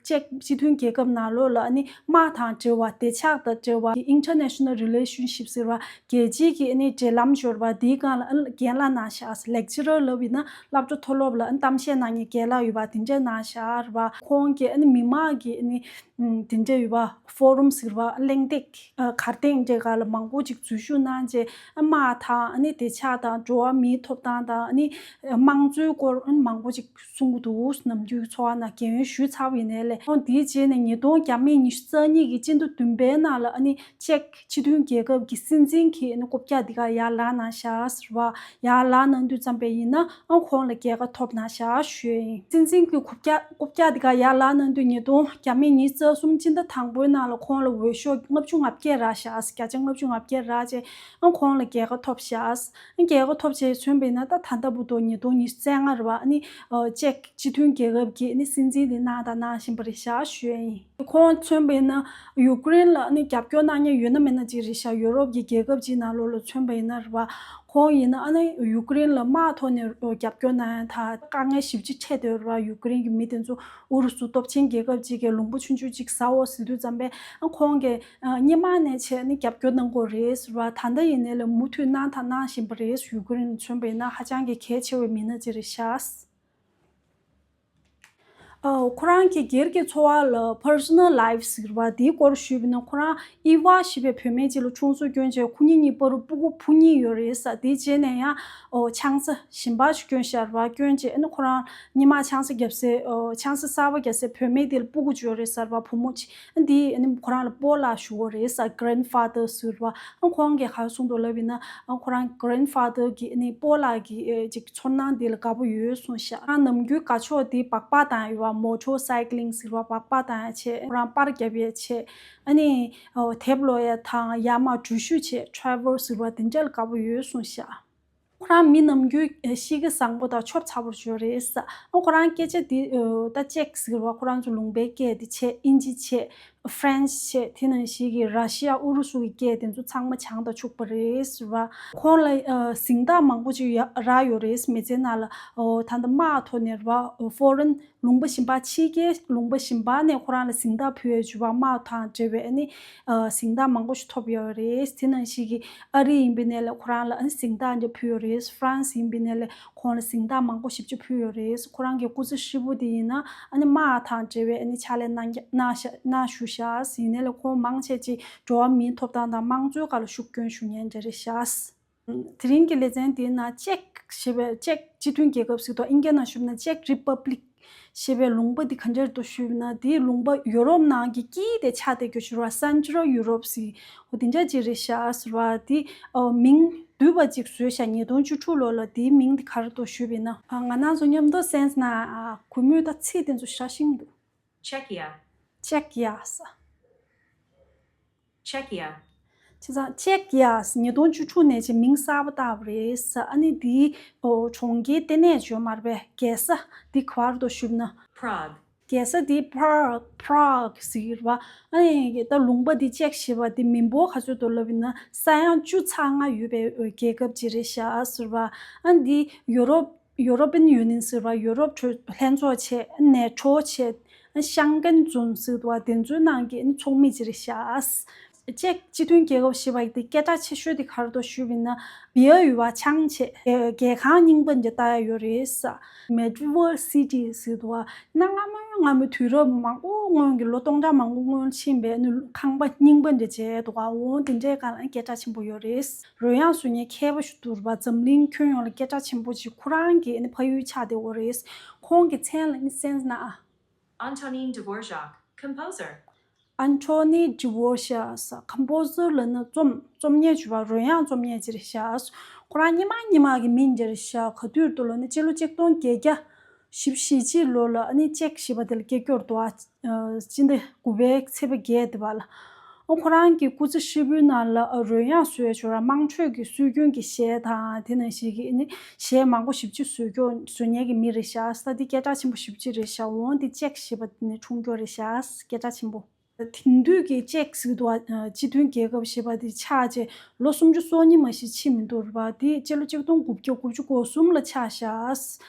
ཅེཀ་སྤྱི་མཐུན་རྒྱལ་ཁབ་ནང་ལོགས་ལ་ཨ་ནི་དམག་དང་འབྲེལ་བ། བདེ་འཇགས་དང་འབྲེལ་བ། International Relationship ཟེར་བ། རྒྱལ་སྤྱིའི་གི་ཨ་ནི་འབྲེལ་ལམ་སྦྱོར་བ་དེའི་སྒང་ལ་ཨ་ནི་རྒན་ལགས་གནང་ཤག་ལེག་ཅི་རར་ལབ་ཡིན་ན་སློབ་གྲྭ་མཐོ་སློབ་ལ་ཨ་ནི་གཏམ་བཤད་གནང་མཁན་རྒན་ལགས་ཡོད་པ་དེ་འདྲས་གནང་ཤག་རེད་པ། ཁོང་གིས་ཨ་ནི་མི་མང་གི་ཨ་ནི་ཨམ་དེ་འདྲས་ཡོད་པ། ཕོ་རམ་ཟེར་བ། གླེང་སྟེགས་ཨ་གར་སྟེགས་འདྲས་སྒང་ལ་མང་པོ་ཅིག་འཛུལ་ཞུགས་གནང་རྗེས་ཨ་དམག་དང་ཨ་ནི་བདེ་འཇགས་དང་འགྲོ་བ་མིའི་ཐོབ་ཐང་དང་ཨ་ནི་དམངས་གཙོའི་སྐོར་ཨ་ནི་མང་པོ་ཅིག་གསུང་གི་འདུག་ནམ་རྒྱུན་གྱི་འཚོ་བ་ནང་རྒན་ཡོལ་ཞུས་ཚར་བ་ཡིན་ནའི་ལས། ཁོང་དེའི་རྗེས་ནས་ཉིས་སྟོང་བརྒྱ་མེད་ཉི་ཤུ་རྩ་གཉིས་ཀྱི་སྤྱི་ཟླ་བདུན་པའི་ནང་ལ་ཨ་ནི་ཅེཀ་སྤྱི་མཐུན་རྒྱལ་ཁབ་ཀྱི་སྲིད་འཛིན་གྱི་ཨ་ནི་རྐུབ་བཀྱག་འདི་ག་ཡར་ལངས་གནང་ཤག་ཟེར་བ། ཡར་ལངས་གནང་དུས་ཙམ་པ་ཡིན་ན་ཨ་ཁོང་ལ་རྒྱལ་ཁ་ཐོབ་གནང་ཤག་ཞུ་ཡ་ཡིན། སྲིད་འཛིན་གྱི་རྐུབ་བཀྱག་རྐུབ་བཀྱག་འདི་ག་ཡར་ལངས་གནང་དུས་ཉིས་སྟོང་བརྒྱ་མེད་ཉི་ཤུ་རྩ་གསུམ་སྤྱི་ཟླ་དང་པོའི་ནང་ལ་ཁོང་ལ་འོས་ཤོག་ལྔ་བཅུ་ང་བརྒྱད་རག་ཤག་བརྒྱ་ཆ་ལྔ་བཅུ་ང་བརྒྱད་རག་རྗེས་ཨ་ཁོང་ལ་རྒྱལ་ཁ་ཐོབ་ཤག་རྒྱལ་ཁ་ཐོབ་བྱས་མཚོན་པ་ཡིན་ན་ད་ད་ལྟ་བར་དུ་ཉིས་སྟོང་ཉི་ཤུ་རྩ་ལྔ་རེད་པ། ཨ་ནི་ཨ་ཅེཀ་སྤྱི་མཐུན་རྒྱལ་ཁབ་ཀྱི་ཨ་ནི་སྲིད་འཛིན་དེ་གནང་དང་གནང་བཞིན་པ་རེད་ཤག་ཞུ་ཡ་ཡིན། ཁོང་མཚོན་པ་ཡིན་ན་ཡུཀ་རེན་ལ་ཨ་ནི་རྒྱབ་སྐྱོར་གནང་མཁན་ཡོད་ན་མེད་ན་ཅིག་རེད་ཤག་ཡུ་རོབ་ཀྱི་རྒྱལ་ཁབ་ཅིག་ནང་ལོགས་ལ་མཚོན་པ་ཡིན་ན་རེད་པ། ཁོང་ཡིན་ན་ཨ་ནི་ཡུཀ་རེན་ལ་དམག་ཐོག་ནས་རྒྱབ་སྐྱོར་གནང་ཡ་དང་དཀའ་ངལ་ཞེ་པོ་ཅིག་འཕྲད་བསྡད་ཡོད་རེད་པ། ཡུཀ་རེན་གྱི་མི་དེ་ཚོ་ཨུ་རུ་སུ་སྟོབས་ཆེན་རྒྱལ་ཁབ་ཅིག་གིས་ལུང་པ་ཆུང་ཆུང་ཅིག་ཟ་འོ་ཟེར་དུས་ཙམ་པས་ཨ་ཁོང་གིས་ཨ་སྔོན་མ་ནས་བྱས་ནས་རྒྱབ་སྐྱོར་གནང་གི་ཡོད་རེད་ཟེར་བ། ད་ལྟ་ཡིན་ནའི་ལས་མུ་མཐུད་གནང་དང་གནང་བཞིན་པ་རེད། ཡུཀ་རེན་མཚོན་པ་ཡིན་ན་ཧ་ཅང་གི་གལ་ཆེ་བའི་མི་སྣ་ཅིག་རེད་ཤག་ཨ་ཁོ་རང་གི་སྒེར་གྱི་འཚོ་བ་ལ་personal life ཟེར་བ་དེའི་སྐོར་ཞུས་པ་ཡིན་ན། ཁོ་རང་ཨི་ཝ་ཞེས་པའི་བུད་མེད་ཅིག་ལ་ཆུང་སྲིད་སྐྱོན་བྱས། ཁོ་གཉིས་གཉིས་བར་དུ་སྤུ་གུ་བུ་གཉིས་ཡོད་རེད་ས། དེའི་རྗེས་ནས་ཡང་ཨོ་ཆང་ས་གཞན་པ་ཞིག་སྐྱོན་ཤག་རེད་པ། སྐྱོན་བྱས་ཨ་ནི་ཁོ་རང་སྔོན་མ་ཆང་ས་བརྒྱབ་སའི་ཨོ་ཆང་ས་གསར་པ་བརྒྱབ་སའི་བུད་མེད་དེ་ལ་སྤུ་གུ་ཅིག་ཡོད་རེད་ས་རེད་པ། བུ་མོ་ཅིག་ཨ་འདིས་ཨ་ནི་ཁོ་རང་ལ་སྤོ་ལགས་ཞུ་གི་ཡོད་རེད་ས། grandfather ཟེར་བ། ཨ་ཁོང་གིས་ག་རེ་གསུངས་འདུག་ལབ་ཡིན་ན། ཨ་ཁོ་རང་grandfather གི་ཨ་ནི་སྤོ་ལགས་ཀྱི་ཨེ་ཅིག་ཚོར་སྣང་དེ་ལ་དགའ་པོ་ཡོད་གསུངས་ཤག་ཨ་ནམ་རྒྱུན་དགའ་ཕྱོགས་དེ་སྦག་སྦག་བཏང་ཡ་ཡོད་པ། motorcycling ཟེར་བ། སྦག་སྦག་བཏང་ཡ་བྱས། ཁོ་རང་པར་རྒྱབ་ཡ་བྱས། ཨ་ནི་ཨོ་དེབ་ཀློག་ཡ་དང་ཡར་མར་འགྲུལ་བཞུད་བྱས། travel ཟེར་བ་དེ་འདྲ་ལ་དགའ་པོ་ཡོད་གསུངས་ཤག་ཁོ་རང་མི་ནམ་རྒྱུན་གཤིས་ཀ་བཟང་པོ་དང་ཆོབ་ཚ་པོ་ཅིག་ཡོད་རེད་ས། ཨ་ཁོ་རང་སྐད་ཆ་འདི་ཨ་ད་ཅེཀ་ཟེར་བ། ཁོ་རང་ཚོ་ལུང་པའི་སྐད་འདི་བྱས། ཨིན་ཇི་བྱས། French བྱས། དེ་ནང་བཞིན་གྱི་ར་ཤི་ཡ་ཨུ་རུ་སུ་གི་སྐད་དེ་ཚོ་ཚང་མ་སྦྱངས་དང་ཕྱུག་པ་རེད་ཟེར་བ། ཁོང་ལ་ཨ་གཟེངས་རྟགས་མང་པོ་ཅིག་ཡ་རག་ཡོད་རེད། མི་ཚེ་ནང་ལ་ཨོ་ད་ལྟ་དམག་ཐོག་ནས་རེད་པ། ཨོ་foreign ལུང་པ་གཞན་པ། ཕྱི་རྒྱལ་ལུང་པ་གཞན་པ་ནས་ཁོ་རང་ལ་གཟེངས་རྟགས་ཕུལ་ཡ་བྱས་པ། དམག་དང་འབྲེལ་བའི་ཨ་ནི་ཨ་གཟེངས་རྟགས་མང་པོ་ཞིག་ཐོབ་ཡོད་རེད། དེ་ནང་བཞིན་གྱི་ཨ་རི་ཡིན་པའི་ནས་ལ་ཁོ་རང་ལ་ཨ་ནི་གཟེངས་རྟགས་འདི་ཕུལ་ཡོད་རེད། ཧྥ་རན་སི་ཡིན་པའི་ནས་ལ་ཁོང་ལ་གཟེངས་རྟགས་མང་པོ་ཞེ་པོ་ཅིག་ཕུལ་ཡོད་རེད། ཁོ་རང་གི་སྐུ་ཚེ་ཧྲིལ་པོ་དེ་ཡིན་ན་ཨ་ནི་དམག་དང་འབྲེལ་བའི་ཨ་ནི་ཕྱག་ལས་གནང་རྒྱ་གནང་ཤ་གནང་བཞུགས་ཤག་ཡིན་ནའི་ལས་ཁོང་མང་ཆེ་ཅིག་འགྲོ་བ་མིའི་ཐོབ་ཐང་དང་དམངས་གཙོའི་སྒང་ལ་ཤུགས་སྐྱོན་ཞུ་མཁན་འདྲ་རེད་ཤག་དེ་རིང་གི་ལེ་ཚན་དེའི་ནང་ཅེཀ་ཞེས་པའི། ཅེཀ་སྤྱི་མཐུན་རྒྱལ་ཁབ་ཟེར་དུས་ཨིན་སྐད་ནང་ཞུས་ན་Czech Republic ཞེས་པའི་ལུང་པ་འདི་ག་འདྲ་རེད་འདུག་ཞུས་ན། དེའི་ལུང་པ་ཡོ་རོབ་ནང་གི་དཀྱིལ་དེ་ཆགས་བསྡད་རྒྱུ་ཞིག་རེད་བ། Central Europe ཟེར། འོ་དེ་འདྲ་ཅིག་རེད་ཤག་ཟེར་བ། དེ་ཨོ་མིང་བསྡུས་པ་ཅིག་བཟོས་ཤག་ཉིས་སྟོང་བཅུ་དྲུག་ལོ་ལ། དེའི་མིང་དེ་ག་རེ་འདུག་ཞུས་པ་ཡིན་ན། ཨ་ང་རང་ཚོ་མཉམ་དུ་གསན་ན། ཨ་གུས་མོས་ད་ཚིག་དེ་ཚོ་ཤ་ཤིང་འདུག Czechia. Czechia ཟེར། Czechia. བྱས་ཙང་Czechia ཟེར། ཉིས་སྟོང་བཅུ་དྲུག་ནས་ཅིག་མིང་གསར་པ་བཏགས་པ་རེད་ཟེར། ཨ་ནི་དེའི་ཨོ་གྲོང་ཁྱེར་ལྟེ་གནས་བརྗོད་མ་རེད་པས། རྒྱལ་ས་འདི་ག་པར་འདུག་ཞུས་ན། Prague. རྒྱལ་ས་འདི་Prague, Prague ཟེར་གྱི་རེད་བ། ཨ་ནི་ད་ལུང་པ་འདི་ཅེཀ་ཞེས་པ་འདི་མི་འབོར་ག་ཚོད་འདུག་ལབ་ཡིན་ན། ས་ཡ་བཅུ་ཚེག་ལྔ་ཡོད་པའི་རྒྱལ་ཁབ་ཅིག་རེད་ཤག་ཟེར་བ། ཨ་ནི་འདི་ཡོ་རོབ་ཡོ་རོ་པན་ཡུ་ནི་ཡན་ཟེར་བ། ཡོ་རོབ་གྲོས་ལྷན་ཚོགས་བྱས། ནེ་ཊོ་བྱས། ཤང་ཀན་ཛོན་ཟེར་བ། དེ་ཚོའི་ནང་གི་ཚོགས་མི་ཅིག་རེད་ཤག་ཅེཀ་སྤྱི་མཐུན་རྒྱལ་ཁབ་ཞེས་པ་དེ་སྐད་གྲགས་ཆེ་ཤོས་དེ་ག་རེ་འདུག་ཞུས་པ་ཡིན་ན། བི་ཡ་ཡུ་བ་ཆང་བྱས། རྒྱལ་ཁང་རྙིང་པ་འདི་ལྟ་ཡ་ཡོད་རེད་ཟེར། Medieval City ཟེར་འདུག་བ། གནའ་སྔ་མོའི་སྔ་མོའི་དུས་རབས་མང་པོ་སྔོན་གྱི། ལོ་སྟོང་ཕྲག་མང་པོ་སྔོན་ཕྱིན་པའི་ནི་ཁང་པ་རྙིང་པ་འདྲ་བྱས་འདུག་ག་འོ་དེ་འདྲའི་སྒང་ལ་སྐད་གྲགས་ཆེན་པོ་ཡོད་རེད། རོལ་དབྱངས་བཟོ་མཁན་མཁས་པ་ཞིག་འདུག་ར་བ། འཛམ་གླིང་ཁྱོན་ཡོངས་ལ་སྐད་གྲགས་ཆེན་པོ་ཅིག་ཁོ་རང་གི་ནི་ཕ་ཡུལ་ཆགས་བསྡད་ཡོད་རེད། ཁོང་གི་མཚན་ལ་ནི་གསན་ན། Antonin Dvorak, composer. Antonin Dvorak ཟེར། ཀམ་པོ་སར་ལབ་ན་རྩོམ་རྩོམ་མཁན་ཅིག་རེད་བ། རོལ་དབྱངས་རྩོམ་མཁན་ཅིག་རེད་ཤག་ཁོ་རང་སྔོན་མ་སྔོན་མ་གི་མི་འདྲ་རེད་ཤག་ག་དུས་འདུག་ལབ་ན། སྤྱི་ལོ་ཆིག་སྟོང་བརྒྱད་བརྒྱ་བཞི་བཅུ་ཞེ་གཅིག་ལོ་ལ་ཨ་ནི་ཅེཀ་ཞེས་པ་དེ་ལ་སྐྱེས་སྐྱོར་འདུག་ཨ། སྤྱི་ཟླ་དགུ་པའི་ཚེས་པ་བརྒྱད་དེ་བ་ལ། ཨོ་ཁོ་རང་གི་སྐུ་ཚེ་ཧྲིལ་པོའི་ནང་ལ་རོལ་དབྱངས་བཟོས་ཡ་ཅིག་ར། དམངས་ཁྲོད་ཀྱི་སྲོལ་རྒྱུན་གྱི་གཞས་དང་། དེ་ནང་བཞིན་གྱི་ནི་གཞས་མང་པོ་ཞེ་པོ་ཅིག་བཟོ་སྐྱོར་བཟོ་མཁན་གྱི་མི་རེད་ཤག་ས་འདི་སྐད་གྲགས་ཆེན་པོ་ཞེ་པོ་ཅིག་རེད་ཤག་འོ་འདི་ཅེཀ་ཞེས་པ་དེ་ནས་འཁྲུངས་སྐྱོར་རེད་ཤག་སྐད་གྲགས་ཆེན་པོ། དེང་དུས་ཀྱི་ཅེཀ་ཟེར་འདུག་བ། སྤྱི་མཐུན་རྒྱལ་ཁབ་ཞེས་པ་དེ་ཆགས་རྗེས་ལོ་སུམ་ཅུ་སོ་གཉིས་མ་ཞིག་ཕྱིན་མི་འདུག་ར་བ། དེ་སྤྱི་ལོ་ཆིག་སྟོང་དགུ་བརྒྱ་དགུ་བཅུ་གོ་གསུམ་ལ་ཆགས་ཤག་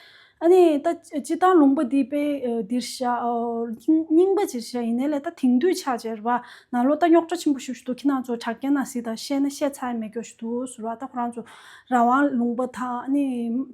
ཨ་ནི་ད་སྤྱིར་བཏང་ལུང་པ་འདི་དཔེ་འདིར་ཤག་རྙིང་རྙིང་པ་ཅིག་ཤག་ཡིན་ནའི་ལས་ད་དེང་དུས་ཆགས་བྱས་ར་བ། ནང་ལོགས་ད་རྙོག་དྲ་ཆེན་པོ་ཞེ་པོ་ཞིག་འདུག་ཁྱེད་རང་ཚོ་དྲ་རྒྱའི་ནང་གཟིགས་དང་། ཤེས་ན་ཤེས་ཚར་མེད་རྒྱུ་ཞིག་འདུག་ཟེར་བ། ད་ཁོ་རང་ཚོ་རང་དབང་ལུང་པ་དང་ཨ་ནི་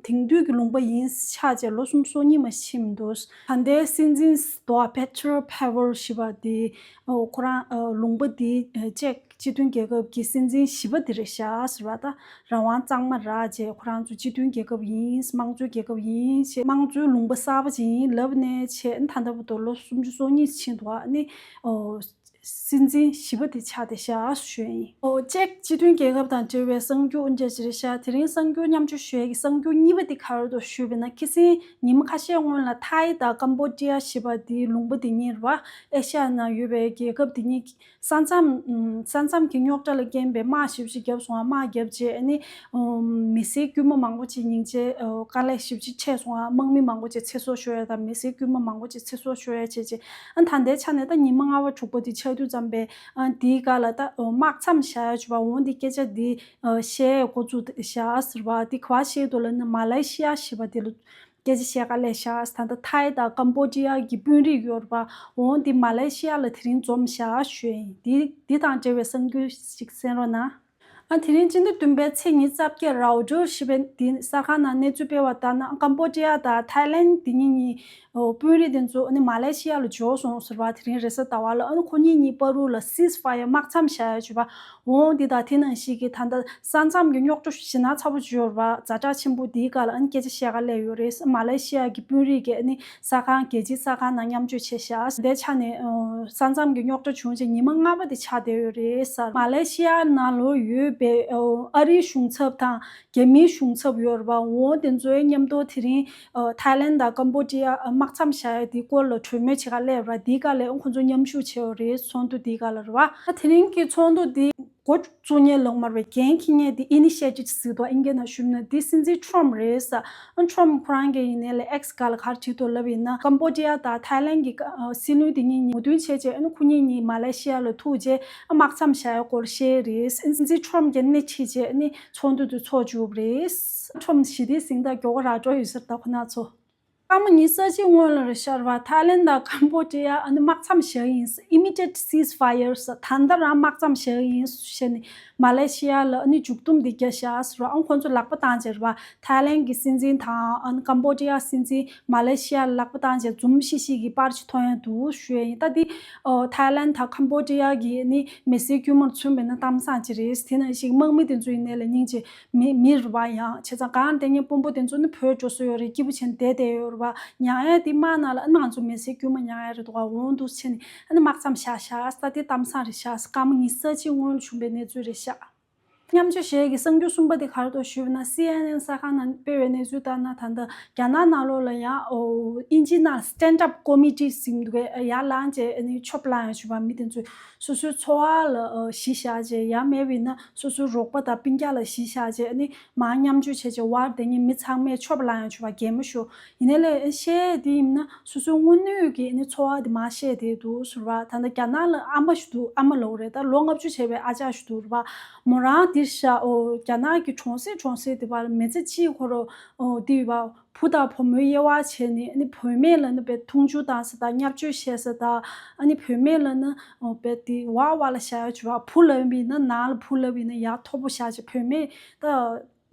དེང་དུས་ཀྱི་ལུང་པ་ཡིན་ཆགས་བྱས་ལོ་སུམ་ཅུ་སོ་གཉིས་མ་ཕྱིན་མི་འདུག་ད་ལྟའི་སྲིད་འཛིན་དོ་པེ་ཏྲོ་པེ་ཝེལ་ཞེས་པ་དེ། ཨོ་ཁོ་རང་ཨ་ལུང་པ་འདི་ཨ་ཅེཀ་སྤྱི་མཐུན་རྒྱལ་ཁབ་ཀྱི་སྲིད་འཛིན་བཞི་པ་དེ་རེད་ཤག་ཟེར་བ། ད་རང་དབང་གཙང་མ་རག་བྱས་ཁོ་རང་ཚོ་སྤྱི་མཐུན་རྒྱལ་ཁབ་ཡིན། དམངས་གཙོའི་རྒྱལ་ཁབ་ཡིན་ཞེས། དམངས་གཙོའི་ལུང་པ་གསར་པ་ཅིག་ཡིན་ལབ་ནས་བྱས། ད་ལྟ་བར་དུ་ལོ་སུམ་ཅུ་སོ་གཉིས་ཕྱིན་འདུག་ཨ་ནི་ཨོ་སྲིད་འཛིན་བཞི་པ་དེ་ཆགས་བསྡད་ཤག་ཞུ་ཡིན། ཨོ་ཅེཀ་སྤྱི་མཐུན་རྒྱལ་ཁབ་དང་འབྲེལ་བའི་གསར་འགྱུར་འདྲ་ཅིག་རེད་ཤག་དེ་རིང་གསར་འགྱུར་མཉམ་སྤྱོད་ཞུ་ཡས་ཀྱི་གསར་འགྱུར་གཉིས་པ་དེ་ག་རེ་འདུག་ཞུས་པ་ཡིན་ན། ཁ་སང་ཉི་མ་ཁ་ཤས་སྔོན་ལ་ཐའི་དང་ཀམ་པོ་ཌི་ཡ་ཞེས་པ་དེའི་ལུང་པ་དེ་གཉིས་རེད་བ། ཨེ་ཤ་ཡ་ནང་ཡོད་པའི་རྒྱལ་ཁབ་དེ་གཉིས་ས་མཚམས་ས་མཚམས་ཀྱི་རྙོག་དྲ་ལ་རྐྱེན་པས་དམག་ཞེ་པོ་ཅིག་བརྒྱབ་སོང་ང་། དམག་བརྒྱབ་རྗེས་ཨ་ནི་མི་སེར་དཀྱུས་མ་མང་པོ་ཅིག་སྙིང་རྗེ་དཀའ་ལས་ཞེ་པོ་ཅིག་ཆེ་སོང་ང་། དམག་མི་མང་པོ་ཅིག་ཚེ་སྲོག་ཤོར་ཡ་དང་། མི་སེར་དཀྱུས་མ་མང་པོ་ཅིག་ཚེ་སྲོག་ཤོར་ཡ་བྱས་རྗེས། ཨ་ད་ལྟའི་ཆ་ནས་ད་ཉི་མ་ལྔ་པ་དྲུག་པ་དེ་ཆགས་དུས་ཙམ་པས་ཨ་དེའི་སྒང་ལ་ད་དམག་མཚམས་བཞག་ཡ་བྱས་པ། འོ་འདི་སྐད་ཆ་འདི་བཤད་འགོ་བཙུགས་བཞག་ཟེར་བ། འདི་ག་པར་བཤད་འདུག་ལབ་ན། མ་ལེ་ཤི་ཡ་ཞེས་པ་དེ་ལ་སྐད་ཆ་བཤད་ག་སླེབས་ཤག་ད་ལྟ་ཐའི་དང་ཀམ་པོ་ཌི་ཡ་གི་དཔོན་རིགས་ཡོད་རེད་པ། འོ་འདི་མ་ལེ་ཤི་ཡ་ལ་དེ་རིང་འཛོམས་ཤག་ཞུ་ཡ་ཡིན། འདི་འདི་དང་འབྲེལ་བའི་གསར་འགྱུར་ཞིག་གསན་རོགས་གནང་། ཨ་དེ་རིང་སྤྱི་ཟླ་བདུན་པའི་ཚེས་ཉི་ཤུ་རྩ་བརྒྱད། རའོ་ཊར་ཞེས་པའི་འདི་གསར་ཁང་ནང་གནས་ཚུལ་སྤེལ་བ་ལྟར་ན། ཀམ་པོ་ཌི་ཡ་དང་ཐའི་ལེན་འདི་གཉིས་གཉིས་ཨོ་དཔོན་རིགས་དེ་ཚོ་ཨ་ནི་མ་ལེ་ཤི་ཡ་ལ་འབྱོར་སོང་ཟེར་བ། དེ་རིང་རེས་གཟའ་ཟླ་བ་ལ། ཨ་ནི་ཁོ་གཉིས་གཉིས་བར་དུ་ལ་སིས་ཕ་ཡར་དམག་མཚམས་བཞག་ཡ་བྱས་པ། འོ་འདི་དང་དེ་ནང་བཞིན་གྱི་ད་ལྟ་ས་མཚམས་ཀྱི་རྙོག་དྲ་ཞེ་དྲག་ཚ་པོ་ཅིག་ཡོད་རེད་པ། ཛ་དྲག་ཆེན་པོ་འདིའི་སྒང་ལ་ཨ་ནི་སྐད་ཆ་བཤད་ག་སླེབས་ཡོད་རེད། མ་ལེ་ཤི་ཡ་གི་དཔོན་རིགས་ཀྱིས་ཨ་ནི་གསར་ཁང་རྒྱལ་སྤྱིའི་གསར་ཁང་ནང་མཉམ་སྤྱོད་བྱས་ཤག་དེའི་ཆ་ནས་ཨོ་ས་མཚམས་ཀྱི་རྙོག་དྲ་བྱུང་རྗེས་ཉི་མ་ལྔ་པ་དེ་ཆགས་བསྡད་ཡོད་རེད་ཟེར། མ་ལེ་ཤི་ཡ་ནང་ལོགས་ཡོད་པའི་ཨོ་ཨ་རིའི་གཞུང་ཚབ་དང་རྒྱ་མིའི་གཞུང་ཚབ་ཡོད་རེད་པ། འོ་དེ་ཚོའི་མཉམ་དུ་དེ་རིང་ཨོ་ཐའི་ལེན་དང་ཀམ་པོ་ཌི་ཡ་དམག་མཚམས་བཞག་ཡ་དེའི་སྐོར་ལ་གྲོས་མོལ་བྱེད་ག་སླེབས་རེད་པ། དེའི་སྒང་ལ་ཨོ་ཁོང་ཚོ་མཉམ་ཞུགས་བྱས་ཡོད་རེད། ཚོགས་འདུ་དེའི་སྒང་ལ་རེད་པ། ཨ་དེ་རིང་གི་ཚོགས་འདུ་དེ་འགོ་བཙུགས་མཁན་ལབ་མ་རེད་པ། འགན་འཁྱེར་མཁན་དེ་ཨི་ནི་ཤི་ཡེ་ཊིབ་ཟེར་འདུག་ཨིན་སྐད་ནང་ཞུས་ན། དེ་སྲིད་འཛིན་ཊམ་རེད་ཟེར། ཨ་ཊམ་ཁོ་རང་གིས་ཡིན་ནའི་ལས་ཨེགས་སྒང་ལ་ག་རེ་བྲིས་འདུག་ལབ་ཡིན་ན། ཀམ་པོ་ཌི་ཡ་དང་ཐའི་ལེན་གྱི་ཨ་སྲིད་བློན་དེ་གཉིས་གཉིས་མོས་མཐུན་བྱས་རྗེས། ཨ་ནི་ཁོ་གཉིས་གཉིས་མ་ལེ་ཤི་ཡ་ལ་ཐུག་རྗེས་ཨ་དམག་མཚམས་བཞག་ཡ་སྐོར་བཤད་རེད། སྲིད་འཛིན་ཊམ་གྱིས་སྣེ་ཁྲིད་རྗེས་ཨ་ནི་ཚོགས་འདུ་དེ་ཚོགས་བཅུག་པ་རེད། ཊམ་ཞི་བདེའི་གཟེངས་རྟགས་མགྱོགས་པོ་རག་འགྲོ་ཡོད་ས་རེད་ད་ཁོ་རང་ཚོ། སྐར་མ་ཉི་ཤུ་རྩ་གཅིག་སྔོན་ལ་རེད་ཤག་རེད་པ། ཐའི་ལེན་དང་ཀམ་པོ་ཌི་ཡ་ཨ་ནི་དམག་མཚམས་བཞག་གི་ཡིན། Immediate ceasefire ཟེར། ད་ལྟ་རང་དམག་མཚམས་བཞག་གི་ཡིན་ཟེར་ནས་མ་ལེ་ཤི་ཡ་ལ་ཨ་ནི་མཇུག་སྡོམ་འདི་བརྒྱབ་ཤག་ཟེར་བ། ཨ་ཁོང་ཚོ་ལག་པ་བཏང་བྱས་རེད་པ། ཐའི་ལེན་གྱི་སྲིད་འཛིན་དང་ཨ་ནི་ཀམ་པོ་ཌི་ཡ་སྲིད་འཛིན་མ་ལེ་ཤི་ཡ་ལ་ལག་པ་བཏང་བྱས་འཛུམ་ཤིག་ཤིག་གི་པར་ཅིག་མཐོང་ཡ་འདུག་ཞུ་ཡ་ཡིན། ད་འདི་ཨོ་ཐའི་ལེན་དང་ཀམ་པོ་ཌི་ཡ་གི་ཨ་ནི་མི་སེར་དཀྱུས་མར་མཚོན་པ་ཡིན་ན་གཏམ་བཟང་ཅིག་རེད། དེ་ནང་བཞིན་དམག་མི་དེ་ཚོ་ཡིན་ནའི་ལས་སྙིང་རྗེ། མི་མི་རེད་པ། ཡང་བྱས་ཙང་གང་དེ་ཉིན་དཔོན་པོ་དེ་ཚོ་ནི་བྲོས་འགྲོ་སྲོལ་ཡོད་རེད། སྐྱིད་པོ་བྱས་ནས་བསྡད་བསྡད་ཡོད་ བ། མྱངས་ཡས་དེ་དམག་ནང་ལ་ཨ་ནི་ང་ཚོ་མི་སེར་དཀྱུས་མ་མྱངས་ཡས་རེད་འདུག་ག་འོང་འདུག་ཟེར་ནས་ཨ་ནི་དམག་མཚམས་བཞག་བཞག་ས་དེ་གཏམ་བཟང་རེད་བཞག་སྐར་མ་ཉི་ཤུ་རྩ་གཅིག་སྔོན་ལ་བྱུང་བའི་གནས་ཚུལ་རེད་བཞག་མཉམ་སྤྱོད་གཞས་ཀྱི་གསར་འགྱུར་གསུམ་པ་དེ་ག་རེ་འདུག་ཞུས་ན། སི་ཨེན་ཨེན་གསར་ཁང་ནང་སྤེལ་བའི་གནས་ཚུལ་ལྟར་ན། ད་ལྟ་རྒྱ་ནག་ནང་ལོགས་ལ་ཡང་ཨོ་དབྱིན་ཇི་ནང་stand up comedy ཟེར་གྱི་འདུག་གས། ཡར་ལངས་བྱས་ཨ་ནི་ཆོབ་ལངས་ཡང་བྱས་པ། མི་དེ་ཚོས་སོ་སོའི་འཚོ་བ་ལ་ཨ་གཞི་བཞག་བྱས། ཡང་མེད་པ་ཡིན་ན་སོ་སོའི་རོགས་པ་དང་སྤུན་ཀྱག་ལ་གཞི་བཞག་བྱས་ཨ་ནི་མར་མཉམ་སྤྱོད་བྱས་བྱས་ཝར་དེ་ཉིད་མི་ཚང་མས་ཆོབ་ལངས་ཡང་བྱས་པ། གད་མོ་ཤོར། ཡིན་ནའི་ལས་གཞས་དེ་ཡིན་ན་སོ་སོའི་དངོས་གནས་ཀྱི་ཨ་ནི་འཚོ་བ་དེ་མར་བཤད་བསྡད་འདུག་ཟེར་བ། ད་ལྟ་རྒྱ་ནག་ལ་ཨ་མ་ཞིག་འདུག་ཨ་མ་ལབ་དགོས་རེད། ད་ལོ་ལྔ་བཅུ་བྱས་པའི་ཨ་ཅག་ཞིག་འདུག་རེད་བ། མོ་རང་འདིར་བཞག་ཨོ་རྒྱ་ནག་གི་གྲོང་གསེབ་གྲོང་གསེབ་དེ་བར་མི་ཚེ་གཅིག་ཁོ་རང་ཨོ་དེ་བ་བུ་དང་བུ་མོའི་དབྱེ་བ་བྱས་ནས་ཨ་ནི་བུད་མེད་ལ་ནི་བས་མཐོང་ཆུང་བཏང་ས་དང་བརྙས་བཅོས་བྱས་ས་དང་། ཨ་ནི་བུད་མེད་ལ་ནི་ཨོ་བས་དེ་བ་བ་ལ་བཞག་ཡ་བྱས་བ། བུ་ལབ་པ་ཡིན་ན་ནང་ལ་བུ་ལབ་པ་ཡིན་ན་ཡར་མཐོ་པོ་བཞག་བྱས་བུད་མེད་ད་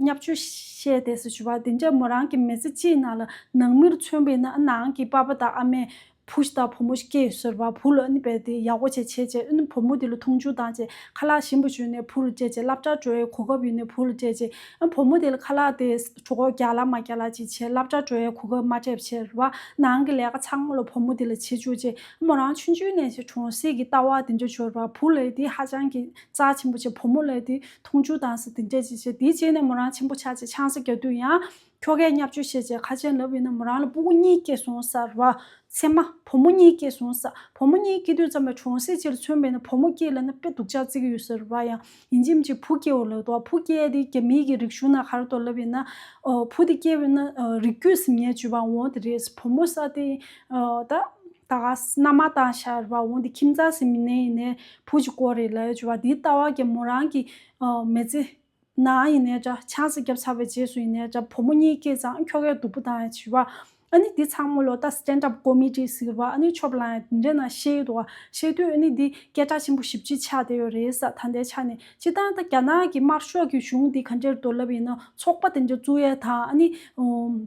བརྙས་བཅོས་བྱས་བསྡད་ས་བྱས་བ། དེ་འདྲ་མོ་རང་གི་མི་ཚེ་གཅིག་ནང་ལ་ནང་མིར་མཚོན་པ་ཡིན་ན་ཨ་ནང་གི་པ་ཕ་དང་ཨ་མས་བུ་ཞིག་དང་བུ་མོ་ཞིག་སྐྱེས་ཡོད་ཟེར་བ། བུ་ལ་ཨ་ནི་བས་དེ་ཡག་པོ་བྱས་བྱས་བྱས་ཨ་ནི་བུ་མོ་དེ་ལ་མཐོང་ཆུང་བཏང་བྱས་ཁ་ལག་ཞིམ་པོ་ཞིག་ཡོད་ནའི་བུ་ལ་སྤྲད་བྱས། སློབ་གྲྭ་འགྲོ་ཡའི་གོ་སྐབས་ཡོད་ནའི་བུ་ལ་སྤྲད་བྱས། ཨ་བུ་མོ་དེ་ལ་ཁ་ལག་དེ་གྲོད་ཁོག་རྒྱགས་ལ་མ་རྒྱགས་ལ་ཅིག་བྱས། སློབ་གྲྭ་འགྲོ་ཡའི་གོ་སྐབས་མ་སྤྲད་བྱས་རེད་བ། ནང་གི་ལས་ཀ་ཚང་མ་ལ་བུ་མོ་དེ་ལ་བྱེད་བཅུག་བྱས། མོ་རང་ཆུང་ཆུང་ནས་བྱས་གྲོང་གསེབ་ཀྱི་ལྟ་བ་དེ་འདྲ་ཤོར་བ། བུ་ལ་དེ་ཧ་ཅང་གི་རྩ་ཆེན་པོ་བྱས། བུ་མོ་ལ་དེ་མཐོང་ཆུང་བཏང་ས་དེ་འདྲ་ཅིག་བྱས། དེའི་རྗེས་ནས་མོ་རང་ཆེན་པོ་ཆགས་བྱས་ཆང་ས་རྒྱག་དུས་ཡང་ཁྱོ་གས་བརྙས་བཅོས་བྱས་བྱས། ཁ་ཆེན་ལབ་ཡིན་ན་མོ་རང་ལ་སྤུ་གུ་གཉིས་སྐྱེས་སོང་ཟེར་བ། མཚེ་མ་བུ་མོ་གཉིས་སྐྱེས་སོང་ཟེར། བུ་མོ་གཉིས་སྐྱེས་དུས་ཙམ་པའི་གྲོང་གསེབ་ཅིག་ལ་མཚོན་པ་ཡིན་ན་བུ་མོ་སྐྱེས་ལབ་ན་དཔེ་སྡུག་ཅག་བརྩི་གི་ཡོད་ཟེར་བ། ཡང་ཡིན་གཅིག་མིན་གཅིག་བུ་སྐྱེས་འོ་ལབ་འདུག་བུ་སྐྱེས་དེ་རྒྱ་མིའི་གི་རིག་གཞུང་ནང་ག་རེ་འདུག་ལབ་ཡིན་ན། ཨོ་བུ་དེ་སྐྱེས་པ་ཡིན་ན་ཨོ་རིགས་རྒྱུད་ཟེར་མཁན་བརྗོད་པ་འོ་དེ་རེད། བུ་མོ་ཟེར་དེ་ཨོ་ད་ད་ག་མནའ་མ་བཏང་བཞག་རེད་བ། འོ་དེ་ཁྱིམ་ཚང་ཟེར་མིན་ནའི་ཡིན་ནའི་བུ་གཅིག་དགོས་རེད་ལབ་བརྗོད་པ། དེའི་ལྟ་བ་གི་མོ་རང་གི་ཨོ་མི་ཚེ་ནང་ཡིན་ནའི་འདྲ། ཆང་ས་བརྒྱབ་ཚར་བའི་རྗེས་སུ་ཡིན་ནའི་འདྲ། བུ་མོ་གཉིས་སྐྱེས་ཙང་ཁྱོ་གས་སྡུག་པོ་བཏང་ཡ་བྱས་པ། ཨ་ནི་འདི་ཚང་མ་ལོ་ད་stand up comedy ཟེར་བ། ཨ་ནི་ཆོབ་ལངས་ཡ་འདི་འདྲ་ནང་བཤད་འདུག་བ། བཤད་དུས་ཨ་ནི་འདི་སྐད་གྲགས་ཆེན་པོ་ཞེ་པོ་ཅིག་ཆགས་བསྡད་ཡོད་རེད་ས། ད་ལྟའི་ཆ་ནས་སྤྱིར་བཏང་ད་རྒྱ་ནག་གི་དམར་ཤོག་གི་གཞུང་འདི་ག་འདྲས་འདུག་ལབ་ཡིན་ན་ཚོགས་པ་དེ་འདྲ་བཙུགས་ཡ་དང་། ཨ་ནི་ཨོ་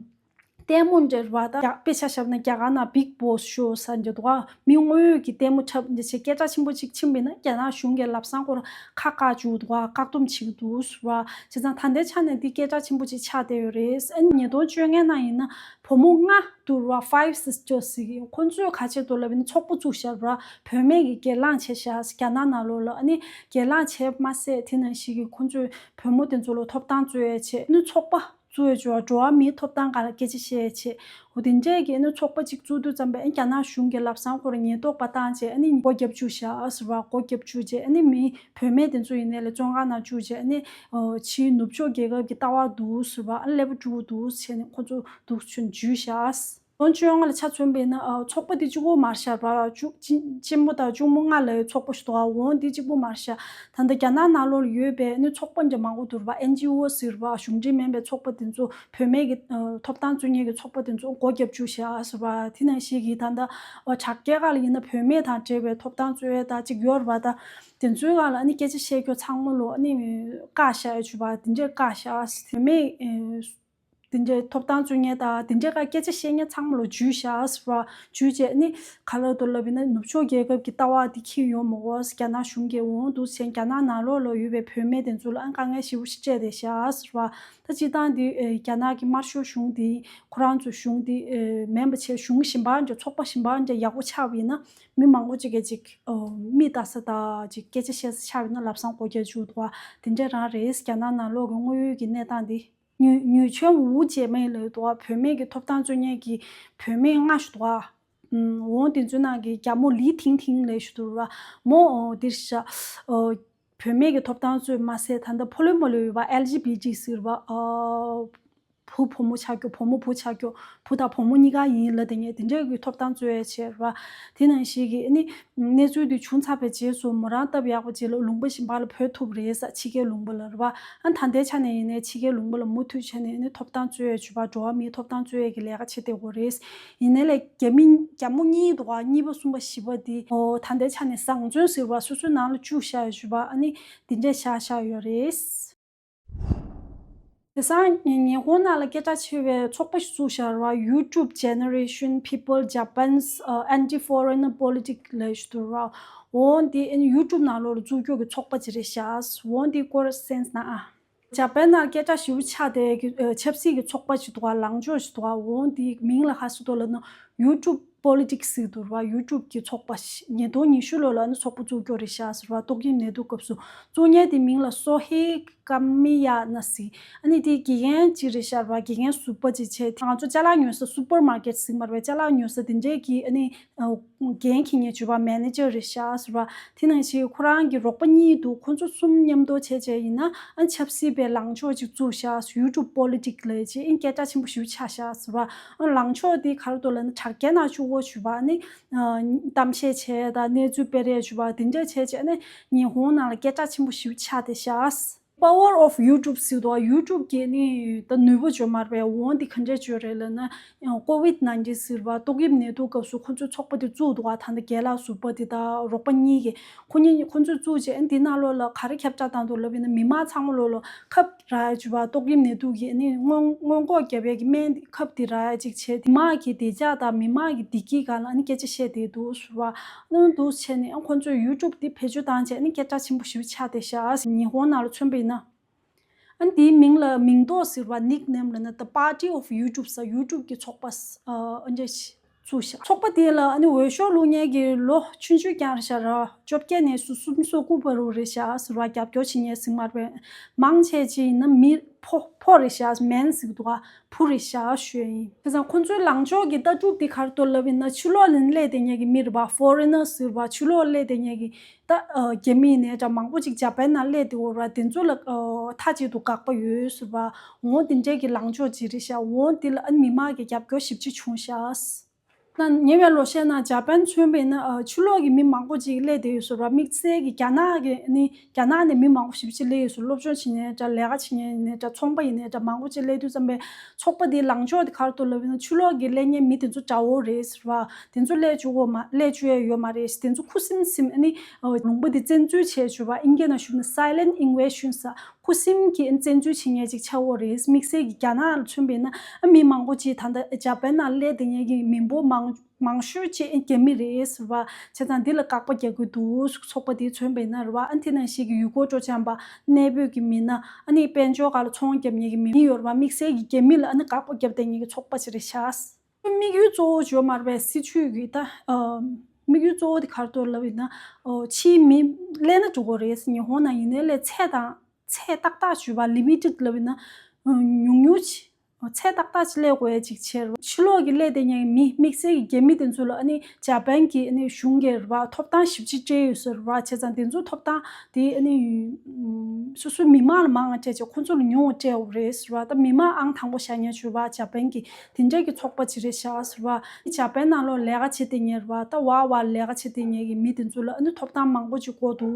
ལྟད་མོ་འདྲ་རེད་བ། ད་རྒྱ་དཔེ་ཆ་བཞག་ན་རྒྱ་གར་ནང་Big Boss Show ཟེར་འདྲ་འདུག་ག་མི་དངོས་ཡོད་ཀྱི་ལྟད་མོ་འཁྲབ་འདྲ་བྱས་སྐད་གྲགས་ཆེན་པོ་ཅིག་ཕྱིན་པ་ཡིན་ན་རྒྱ་ནག་གཞུང་གིས་ལམ་སང་ཁོ་རང་ཁ་བཀག་བཅུག་འདུག་ག་བཀག་སྡོམ་བྱེད་ཀྱི་འདུག་ཟེར་བ། བྱས་ཙང་ད་ལྟའི་ཆ་ནས་འདི་སྐད་གྲགས་ཆེན་པོ་ཅིག་ཆགས་བསྡད་ཡོད་རེད། ཨ་ནི་ཉིས་སྟོང་བཅོ་ལྔ་ནང་ཡིན་ན་བུ་མོ་ལྔ་འདུག་ར། Five Sisters ཟེར་གྱི། ཁོ་ཚོས་ག་བྱས་འདུག་ལབ་ཡིན་ན་ཚོགས་པ་བཙུགས་བཞག་ར། བུད་མེད་ཀྱི་སྒེར་ལངས་བྱས་བཞག་རྒྱ་ནག་ནང་ལོགས་ལ། ཨ་ནི་སྒེར་ལངས་བྱས་མ་ཟད་དེ་ནང་བཞིན་གྱི་ཁོ་ཚོས་བུ་མོ་དེ་ཚོ་ལ་ཐོབ་ཐང་རྩོད་ཡས་བྱས། ཨ་ནི་ཚོགས་པ་བཙུགས་ཡས་བྱས་འགྲོ་བ་མིའི་ཐོབ་ཐང་སྒང་ལ་སྐད་ཆ་བཤད་ཡས་བྱས། འོ་དེ་འདྲས་ཀྱི་ཨ་ནི་ཚོགས་པ་གཅིག་བཙུགས་དུས་ཙམ་པས་ཨ་ནི་རྒྱ་ནག་གཞུང་གིས་ལམ་སང་ཁོ་རང་ཉེན་རྟོག་པ་བཏང་བྱས། ཨ་ནི་སྒོ་བརྒྱབ་བཅུག་བཞག་ཟེར་བ། སྒོ་བརྒྱབ་བཅུག་བྱས་ཨ་ནི་མི་བུད་མེད་དེ་ཚོ་ཡིན་ནའི་ལས་བཙོན་ཁང་ནང་བཅུག་བྱས། ཨ་ནི་ཕྱིའི་ནུབ་ཕྱོགས་རྒྱལ་ཁབ་ཀྱི་ལྟ་བ་འདུག་ཟེར་བ། ཨ་ནི་ཀླད་པ་དཀྲུགས་འདུག་བྱས་ནས་ཁོ་ཚོ་འདུག་ཚུན་འཇུས་བཞག་སྟོང་བཅོ་ལྔ་ལ་ཆ་མཚོན་པས་ན་ཨ་ཚོགས་པ་འདི་གཅིག་པོ་མ་རེད་ཤག་ར། བཅུ་གཅིག་གཅིག་པོ་དང་གཅིག་པོ་ལྔ་ལ་ཡོད་ཚོགས་པ་ཞིག་འདུག་ག་འོ་འདི་གཅིག་པོ་མ་རེད་ཤག་ད་ལྟ་རྒྱ་ནག་ནང་ལོགས་ལ་ཡོད་པའི་ཨ་ནི་ཚོགས་པ་འདྲ་མང་པོ་འདུག་ར་བ། ཨེན་ཇི་ཨོ་ཟེར་བ། གཞུང་འབྲེལ་མིན་པའི་ཚོགས་པ་དེ་ཚོ་བུད་མེད་ཀྱི་ཨ་ཐོབ་ཐང་རྩོད་མཁན་གྱི་ཚོགས་པ་དེ་ཚོ་སྒོ་བརྒྱབ་བཅུག་ཤག་ཟེར་བ། དེ་ནང་བཞིན་གྱི་ད་ལྟ་ཨ་དྲག་སྐྱེད་ཁག་ལ་ཡིན་ན་བུད་མེད་དང་འབྲེལ་བའི་ཐོབ་ཐང་རྩོད་ཡས་དང་གཅིག་ཡོད་རེད་བ། ད་དེ་ཚོའི་སྒང་ལ་ཨ་ནི་སྐད་ཆ་བཤད་རྒྱུ་ཚང་མ་ལོ་ཨ་ནི་བཀག་ཤག་ཡ་བྱུས་བ། དེ་འདྲས་བཀག་ཤག་བུད་མེད་ཨ། དེ་འདྲའི་ཐོབ་ཐང་རྩོད་མཁན་དང་དེ་འདྲའི་སྐད་ཆ་བཤད་མཁན་ཚང་མ་ལ་འཇུས་བཞག་ཟེར་བ། འཇུས་བྱས་ནི་ག་ལ་འདུག་ལབ་ཡིན་ན་ནུབ་ཕྱོགས་རྒྱལ་ཁབ་ཀྱི་ལྟ་བ་འདི་འཁྱེར་ཡོང་མི་དགོས། རྒྱ་ནག་གཞུང་གིས་འོང་འདུག་ཟེར་རྒྱ་ནག་ནང་ལོགས་ལ་ཡོད་པའི་བུད་མེད་དེ་ཚོ་ལ་ཨང་དཀའ་ངལ་ཞེ་པོ་ཞིག་སྤྲད་བསྡད་བཞག་ཟེར་བ། ད་སྤྱིར་བཏང་འདི་རྒྱ་ནག་གི་དམར་ཤོག་གཞུང་འདི་ཁོ་རང་ཚོའི་གཞུང་འདི་མིན་པ་བྱས་གཞུང་གཞན་པ་འདྲ་ཚོགས་པ་གཞན་པ་འདྲ་ཡག་པོ་ཆགས་པ་ཡིན་ན་མི་མང་པོ་ཅིག་གིས་ཅིག་མིག་ལྟ་ས་དང་ཅིག་སྐད་ཆ་བཤད་ས་ཆགས་པ་ཡིན་ན་ལམ་སང་སྒོ་རྒྱག་བཅུག་འདུག་བ། དེ་འདྲ་རང་རེད། རྒྱ་ནག་ནང་ལོགས་ཀྱི་དངོས་ཡོད་ཀྱི་གནས་སྟངས་འདི། 女女权无解妹 ལབ་འདུག་བ། བུད་མེད་ཀྱི་ཐོབ་ཐང་རྩོད་མཁན་གྱི་བུད་མེད་ལྔ་ཞིག་འདུག་བ། ཨུམ། འོང་དེ་ཚོའི་ནང་གི་རྒྱ་མོ་ལི་ཐིང་ཐིང་ལབ་ཞིག་འདུག་བ། མོ་འོ་འདིར་ཤ་ཨོ། བུད་མེད་ཀྱི་ཐོབ་ཐང་རྩོད་མ་ཟད་ད་ལྟ་ཕོ་ལོ་མོ་ལོ་ཡོད་བ། ཨེལ་ཇི་བི་ཏི་ཟེར་བ། ཨོ། བུ་བུ་མོ་ཆགས་རྒྱུ། བུ་མོ་བུ་ཆགས་རྒྱུ། བུ་དང་བུ་མོ་གཉིས་ཀ་ཡིན་ལབ་དེ་ངས་དེ་འདྲའི་གི་ཐོབ་ཐང་རྩོད་ཡས་བྱས་ར། དེ་ནང་བཞིན་གྱི་ཨ་ནི་གནས་ཚུལ་འདི་བྱུང་ཚར་བའི་རྗེས་སུ་མོ་རང་སྟབས་ཡག་པོ་ཅིག་ལ་ལུང་པ་གཞན་པ་ལ་བུད་ཐུབ་རེད་ས། ཕྱི་རྒྱལ་ལུང་པ་ལ་རེད་བ། ཨ་ད་ལྟའི་ཆ་ནས་ཡིན་ནའི་ཕྱི་རྒྱལ་ལུང་པ་ལ་མུ་མཐུད་བྱས་ནས་ཨ་ནི་ཐོབ་ཐང་རྩོད་ཡས་བྱས་པ། འགྲོ་བ་མིའི་ཐོབ་ཐང་རྩོད་ཡས་ཀྱི་ལས་ཀ་བྱེད་བསྡད་ཡོད་རེད། ཡིན་ནའི་ལས་རྒྱ་མི་རྒྱ་མོ་གཉིས་འདུག་བ། གཉིས་པ་གསུམ་པ་བཞི་པ་འདི་ཨོ་ད་ལྟའི་ཆ་ནས་བཟང་བཙོན་ཟེར་བ་སོ་སོའི་ནང་ལ་བཅུག་བཞག་ཡོད་བ། ཨ་ནི་འདི་འདྲས་བཞག་བཞག་ཡོད་རེད། དེང་སང་ཉི་ཧོང་ནང་ལ་སྐད་གྲགས་ཆེ་བའི་ཚོགས་པ་ཞིག་བཙུགས་བཞག་ར། YouTube Generation People Japan's Anti-Foreigner Politic ལབ་ཞིག་འདུག་ར། འོ་འདི་ཨ་ནི་YouTube ནང་ལོགས་ལ་བཙུགས་རྒྱུ་གི་ཚོགས་པ་ཅིག་རེད་ཤག་འོ་འདི་སྐོར་གསན་ན་ཨ། ཇ་པན་ནང་སྐད་གྲགས་ཞེ་པོ་ཆགས་བསྡད་ཀྱི་ཆབ་སྲིད་ཀྱི་ཚོགས་པ་ཞིག་འདུག་ག་ལངས་ཕྱོགས་ཤིག་འདུག་ག་འོ་འདི་མིང་ལ་ག་ཟེར་འདུག་ལབ་ན། ཡུ་ཊུབ་པོ་ལི་ཊིག་སི་ཟེར་གྱི་འདུག་ར། ཡུ་ཊུབ་ཀྱི་ཚོགས་པ་ཞིག་ཉིས་སྟོང་ཉི་ཤུ་ལོ་ལ་ཨ་ནི་ཚོགས་པ་བཙུགས་རྒྱུ་རེད་ཤག་ཟེར་བ། ཏོག་དབྱིབས་ནད་དུག་སྐབས་སུ་བཙུགས་མཁན་དེ་མིང་ལ་སོ་ཧེ་ཀ་མི་ཡ་ན་ཟེར། ཨ་ནི་དེ་དགེ་རྒན་གཅིག་རེད་ཤག་ར། དགེ་རྒན་ཟུར་པ་ཅིག་བྱས། དེ་ང་ཚོ་ཅ་ལག་ཉོ་ས་སུ་པར་མར་ཀེཊ་ཟེར་གྱི་མ་རེད་པས། ཅ་ལག་ཉོ་ས་དེ་འདྲས་ཀྱི་ཨ་ནི་འགན་འཁྱེར་མཁན་བྱས་པ་མེ་ནེ་ཇར་རེད་ཤག་ཟེར་བ། དེ་ནང་བཞིན་ཁོ་རང་གི་རོགས་པ་གཉིས་འདུག་ཁོ་ཚོ་གསུམ་མཉམ་དུ་བྱས་བྱས་ཡིན་ན་ཨ་ཆབ་སྲིད་པའི་ལངས་ཕྱོགས་ཅིག་བཙུགས་ཤག་ཡུ་ཊུབ་པོ་ལི་ཊིག་ལབ་བྱས་ཨ་སྐད་གྲགས་ཆེན་པོ་ཞེ་པོ་ཆགས་ཤག་ཟེར་བ། ཨ་ལངས་ཕྱོགས་དེ་ག་རེ་འདུག་ལབ་ན་དྲ་རྒྱའི་ནང་བཅུག་གོ་བྱས་པ། ཨ་ནི་གཏམ་བཤད་བྱས་དང་གནས་ཚུལ་སྤེལ་རེས་བྱས་པ་དེ་འདྲ་བྱས་བྱས་ཨ་ནི་ཉི་ཧོང་ནང་ལ་སྐད་གྲགས་ཆེན་པོ་ཞེ་པོ་ཆགས་བསྡད་ཤག Power of YouTube ཟེར་འདུག་ཡུ་ཊུབ་ཀྱི་ནི་ད་ནུས་པ་བརྗོད་མ་རེད་པས། འོ་འདི་ག་འདྲས་བརྗོད་རེད་ལབ་ན། ཀོ་ཝིད་ནའིན་ཊིན་ཟེར་བ་ཏོག་དབྱིབས་ནད་དུག་སྐབས་སུ་ཁོ་ཚོས་ཚོགས་པ་དེ་བཙུགས་འདུག་ག་ད་ལྟ་རྒན་ལགས་ཟུར་པ་དེ་དང་རོགས་པ་གཉིས་ཀྱིས་ཁོ་གཉིས་ཁོ་ཚོས་བཙུགས་རྗེས་འདི་ནང་ལོགས་ལ་ག་རེ་ཁྱབ་བསྒྲགས་བཏང་འདུག་ལབ་ཡིན་ན། མི་མང་ཚང་མ་ལོགས་ལ་ཁབ་རག་ཡ་བྱས་པ། ཏོག་དབྱིབས་ནད་དུག་གི་ནི་སྔོན་སྔོན་འགོག་རྒྱབ་ཡ་གི་སྨན་ཁབ་དེ་རག་ཡ་ཅིག་བྱས། མི་མང་གི་བདེ་འཇགས་དང་མི་མང་གི་བདེ་སྐྱིད་སྒང་ལ་ནི་སྐད་ཆ་བཤད་བསྡད་འདུག་ཟེར་བ། ཨ་ནི་འདུག་བྱས་ནས་ཨ་ཁོ་ཚོས་ཡུ་ཊུབ་དེ་བེད་སྤྱོད་བཏང་བྱས་ནི་སྐད་གྲགས་ཆེན་པོ་ཞེ་པོ་ཆགས་བསྡད་ཤག་ཉི་ཧོང་ནང་ལ་མཚོན་པ་ཡིན་ན། ཨ་ནི་དེའི་མིང་ལ་མིང་འདོགས་ཟེར་བ། ནིག་ནེམ་ལབ་ན་The Party of YouTube ཟེར་ཡུ་ཊུབ་ཀྱི་ཚོགས་པ་ཨ་འདྲ་ཞིག་བཙུགས་ཤག་ཚོགས་པ་དེ་ལ་ཨ་ནི་འོས་ཤོག་བླུག་མཁན་གྱི་ལོ་ཆུང་ཆུང་རྐྱང་རེད་ཤག་ར། བཅོ་བརྒྱད་ནས་སུ་སུམ་ཅུ་སོ་དགུ་བར་དུ་རེད་ཤག་ཟེར་བ། རྒྱབ་སྐྱོར་བྱེད་མཁན་ཟེར་མ་རེད། མང་ཆེ་ཅིག་ཡིན་ན་མི་ཕོ་ཕོ་རེད་ཤག་མེན་ཟེར་གྱི་འདུག་ག་བུ་རེད་ཤག་ཞུ་ཡ་ཡིན། བྱས་ཙང་ཁོ་ཚོའི་ལངས་ཕྱོགས་ཀྱི་ལྟ་གྲུབ་དེ་ག་རེ་འདུག་ལབ་ཡིན་ན། ཕྱི་ལོགས་ལ་སླེབས་བསྡད་མཁན་གྱི་མི་རེད་པ། ཕོ་རེན་ནར་ཟེར་བ། ཕྱི་ལོགས་སླེབས་བསྡད་མཁན་གྱི་ད་ཨ་རྒྱ་མི་ཡིན་ནའི་འདྲ་མང་པོ་ཅིག་ཇ་པན་ནང་སླེབས་བསྡད་ཡོད་རེད་པ། དེ་ཚོ་ལ་ཨ་མཐའ་གཅིག་ཏུ་དགག་པ་ཡོད་ཟེར་བ། འོ་དེ་འདྲའི་གི་ལངས་ཕྱོགས་ཅིག་རེད་ཤག་འོ་དེ་ལ་ཨ་ནི་མི་མང་གི་རྒྱབ་སྐྱོར་ཞེ་པོ་ཅིག་བྱུང་ཤག་ད་ཉེ་བའི་ལོ་ཤས་ནང་ཇ་པན་མཚོན་པ་ཡིན་ན་ཨ་ཕྱི་ལོགས་ཀྱི་མི་མང་པོ་ཅིག་སླེབས་བསྡད་ཡོད་ཟེར་བ། དམིགས་བསལ་གྱི་རྒྱ་ནག་གི་ནི་རྒྱ་ནག་ནས་མི་མང་པོ་ཞེ་པོ་ཅིག་སླེབས་ཡོད་ཟེར། སློབ་སྦྱོང་བྱེད་མཁན་འདྲ། ལས་ཀ་བྱེད་མཁན་ཡིན་ནའི་འདྲ། ཚོང་པ་ཡིན་ནའི་འདྲ། མང་པོ་ཅིག་སླེབས་དུས་ཙམ་པའི་ཚོགས་པ་འདིའི་ལངས་ཕྱོགས་དེ་ག་རེ་འདུག་ལབ་ཡིན་ན། ཕྱི་ལོགས་ཀྱི་སླེབས་མཁན་མི་དེ་ཚོ་དགྲ་བོ་རེད་ཟེར་བ། དེ་ཚོ་སླེབས་བཅུག་གོ་མ་སླེབས་བཅུག་ཡ་ཡོད་མ་རེད། དེ་ཚོ་ཁུ་སིམ་སིམ་ཨ་ནི་ལུང་པ་འདི་བཙན་འཛུལ་བྱས་བཅུག་པ། ཨིན་སྐད་ནང་ཞུས་ན་silent invasion ཟེར། ཁུ་སིམ་གྱིས་བཙན་འཛུལ་བྱེད་མཁན་ཅིག་ཆགས་ཡོད་རེད། དམིགས་བསལ་གྱི་རྒྱ་ནག་ལ་མཚོན་པ་ཡིན་ན་ཨ་མི་མང་པོ་ཅིག་ད་ལྟ་ཇ་པན་ནང་སླེབས་བསྡད་མཁན་གྱི་མི་འབོར་མང་མང་ཤོས་ཅིག་རྒྱ་མི་རེད་ཟེར་བ། བྱས་ཙང་འདི་ལ་དགག་པ་རྒྱག་གི་འདུག་ཚོགས་པ་དེའི་མཚོན་པ་ཡིན་ན་རེད་བ། ཨ་དེ་ནང་བཞིན་གྱི་ཡུལ་སྐོར་སྤྲོ་འཆམ་པ། གནས་སྤོས་ཀྱི་མི་སྣ། ཨ་ནི་དཔལ་འབྱོར་སྒང་ལ་ཚོང་རྒྱབ་མཁན་གྱི་མི་ཡོད་རེད་བ། དམིགས་བསལ་གྱི་རྒྱ་མི་ལ་ཨ་ནི་དགག་པ་རྒྱབ་བསྡད་མཁན་གྱི་ཚོགས་པ་ཅིག་རེད་ཤག་དམིགས་ཡུལ་གཙོ་བོ་བརྗོད་མ་རེད་པས། སྲིད་བྱུས་ཀྱི་ད་ཨ་དམིགས་ཡུལ་གཙོ་བོ་དེ་ག་རེ་འདུག་ལབ་ཡིན་ན། ཨོ་ཕྱིའི་མི་སླེབས་ན་འགྲིག་གི་རེད། ཉི་ཧོང་ནང་ཡིན་ནའི་ལས་ཚད་དང་ཚད་ཏག་ཏག་བརྗོད་པ། ལི་མི་ཊེཌ་ལབ་ཡིན་ན་ཨ་ཉུང་ཉུང་ཅིག་ཚད་ཏག་ཏག་ཅིག་སླེབས་དགོས་ཡ་ཅིག་བྱས་རེད། ཕྱི་ལོགས་ཀྱི་སླེབས་བསྡད་མཁན་གྱི་མི་དམིགས་བསལ་གྱི་རྒྱ་མི་དེ་ཚོ་ལ་ཨ་ནི་ཇ་པན་གྱི་ཨ་ནི་གཞུང་གིས་རེད་བ། ཐོབ་ཐང་ཞེ་པོ་ཅིག་སྤྲད་ཡོད་ཟེར་བ། བྱས་ཙང་དེ་ཚོ་ཐོབ་ཐང་དེ་ཨ་ནི་ཨམ་སོ་སོའི་མི་མང་ལ་མང་བ་སྤྲད་བྱས་ཁོ་ཚོ་ལ་ཉུང་བ་སྤྲད་ཡོད་རེད་ཟེར་བ། ད་མི་མང་ཨང་དང་པོ་བཞག་མཁན་བྱས་པ་ཇ་པན་གྱི་དེ་འདྲས་ཀྱི་ཚོགས་པ་ཅིག་རེད་ཤག་ཟེར་བ། ཇ་པན་ནང་ལོགས་ལས་ཀ་བྱེད་བསྡད་མཁན་རེད་བ། ད་ཝ་ཝ་ལས་ཀ་བྱེད་བསྡད་མཁན་གྱི་མི་དེ་ཚོ་ལ་ཨ་ནི་ཐོབ་ཐང་མང་པོ་ཅིག་དགོས་འདུག་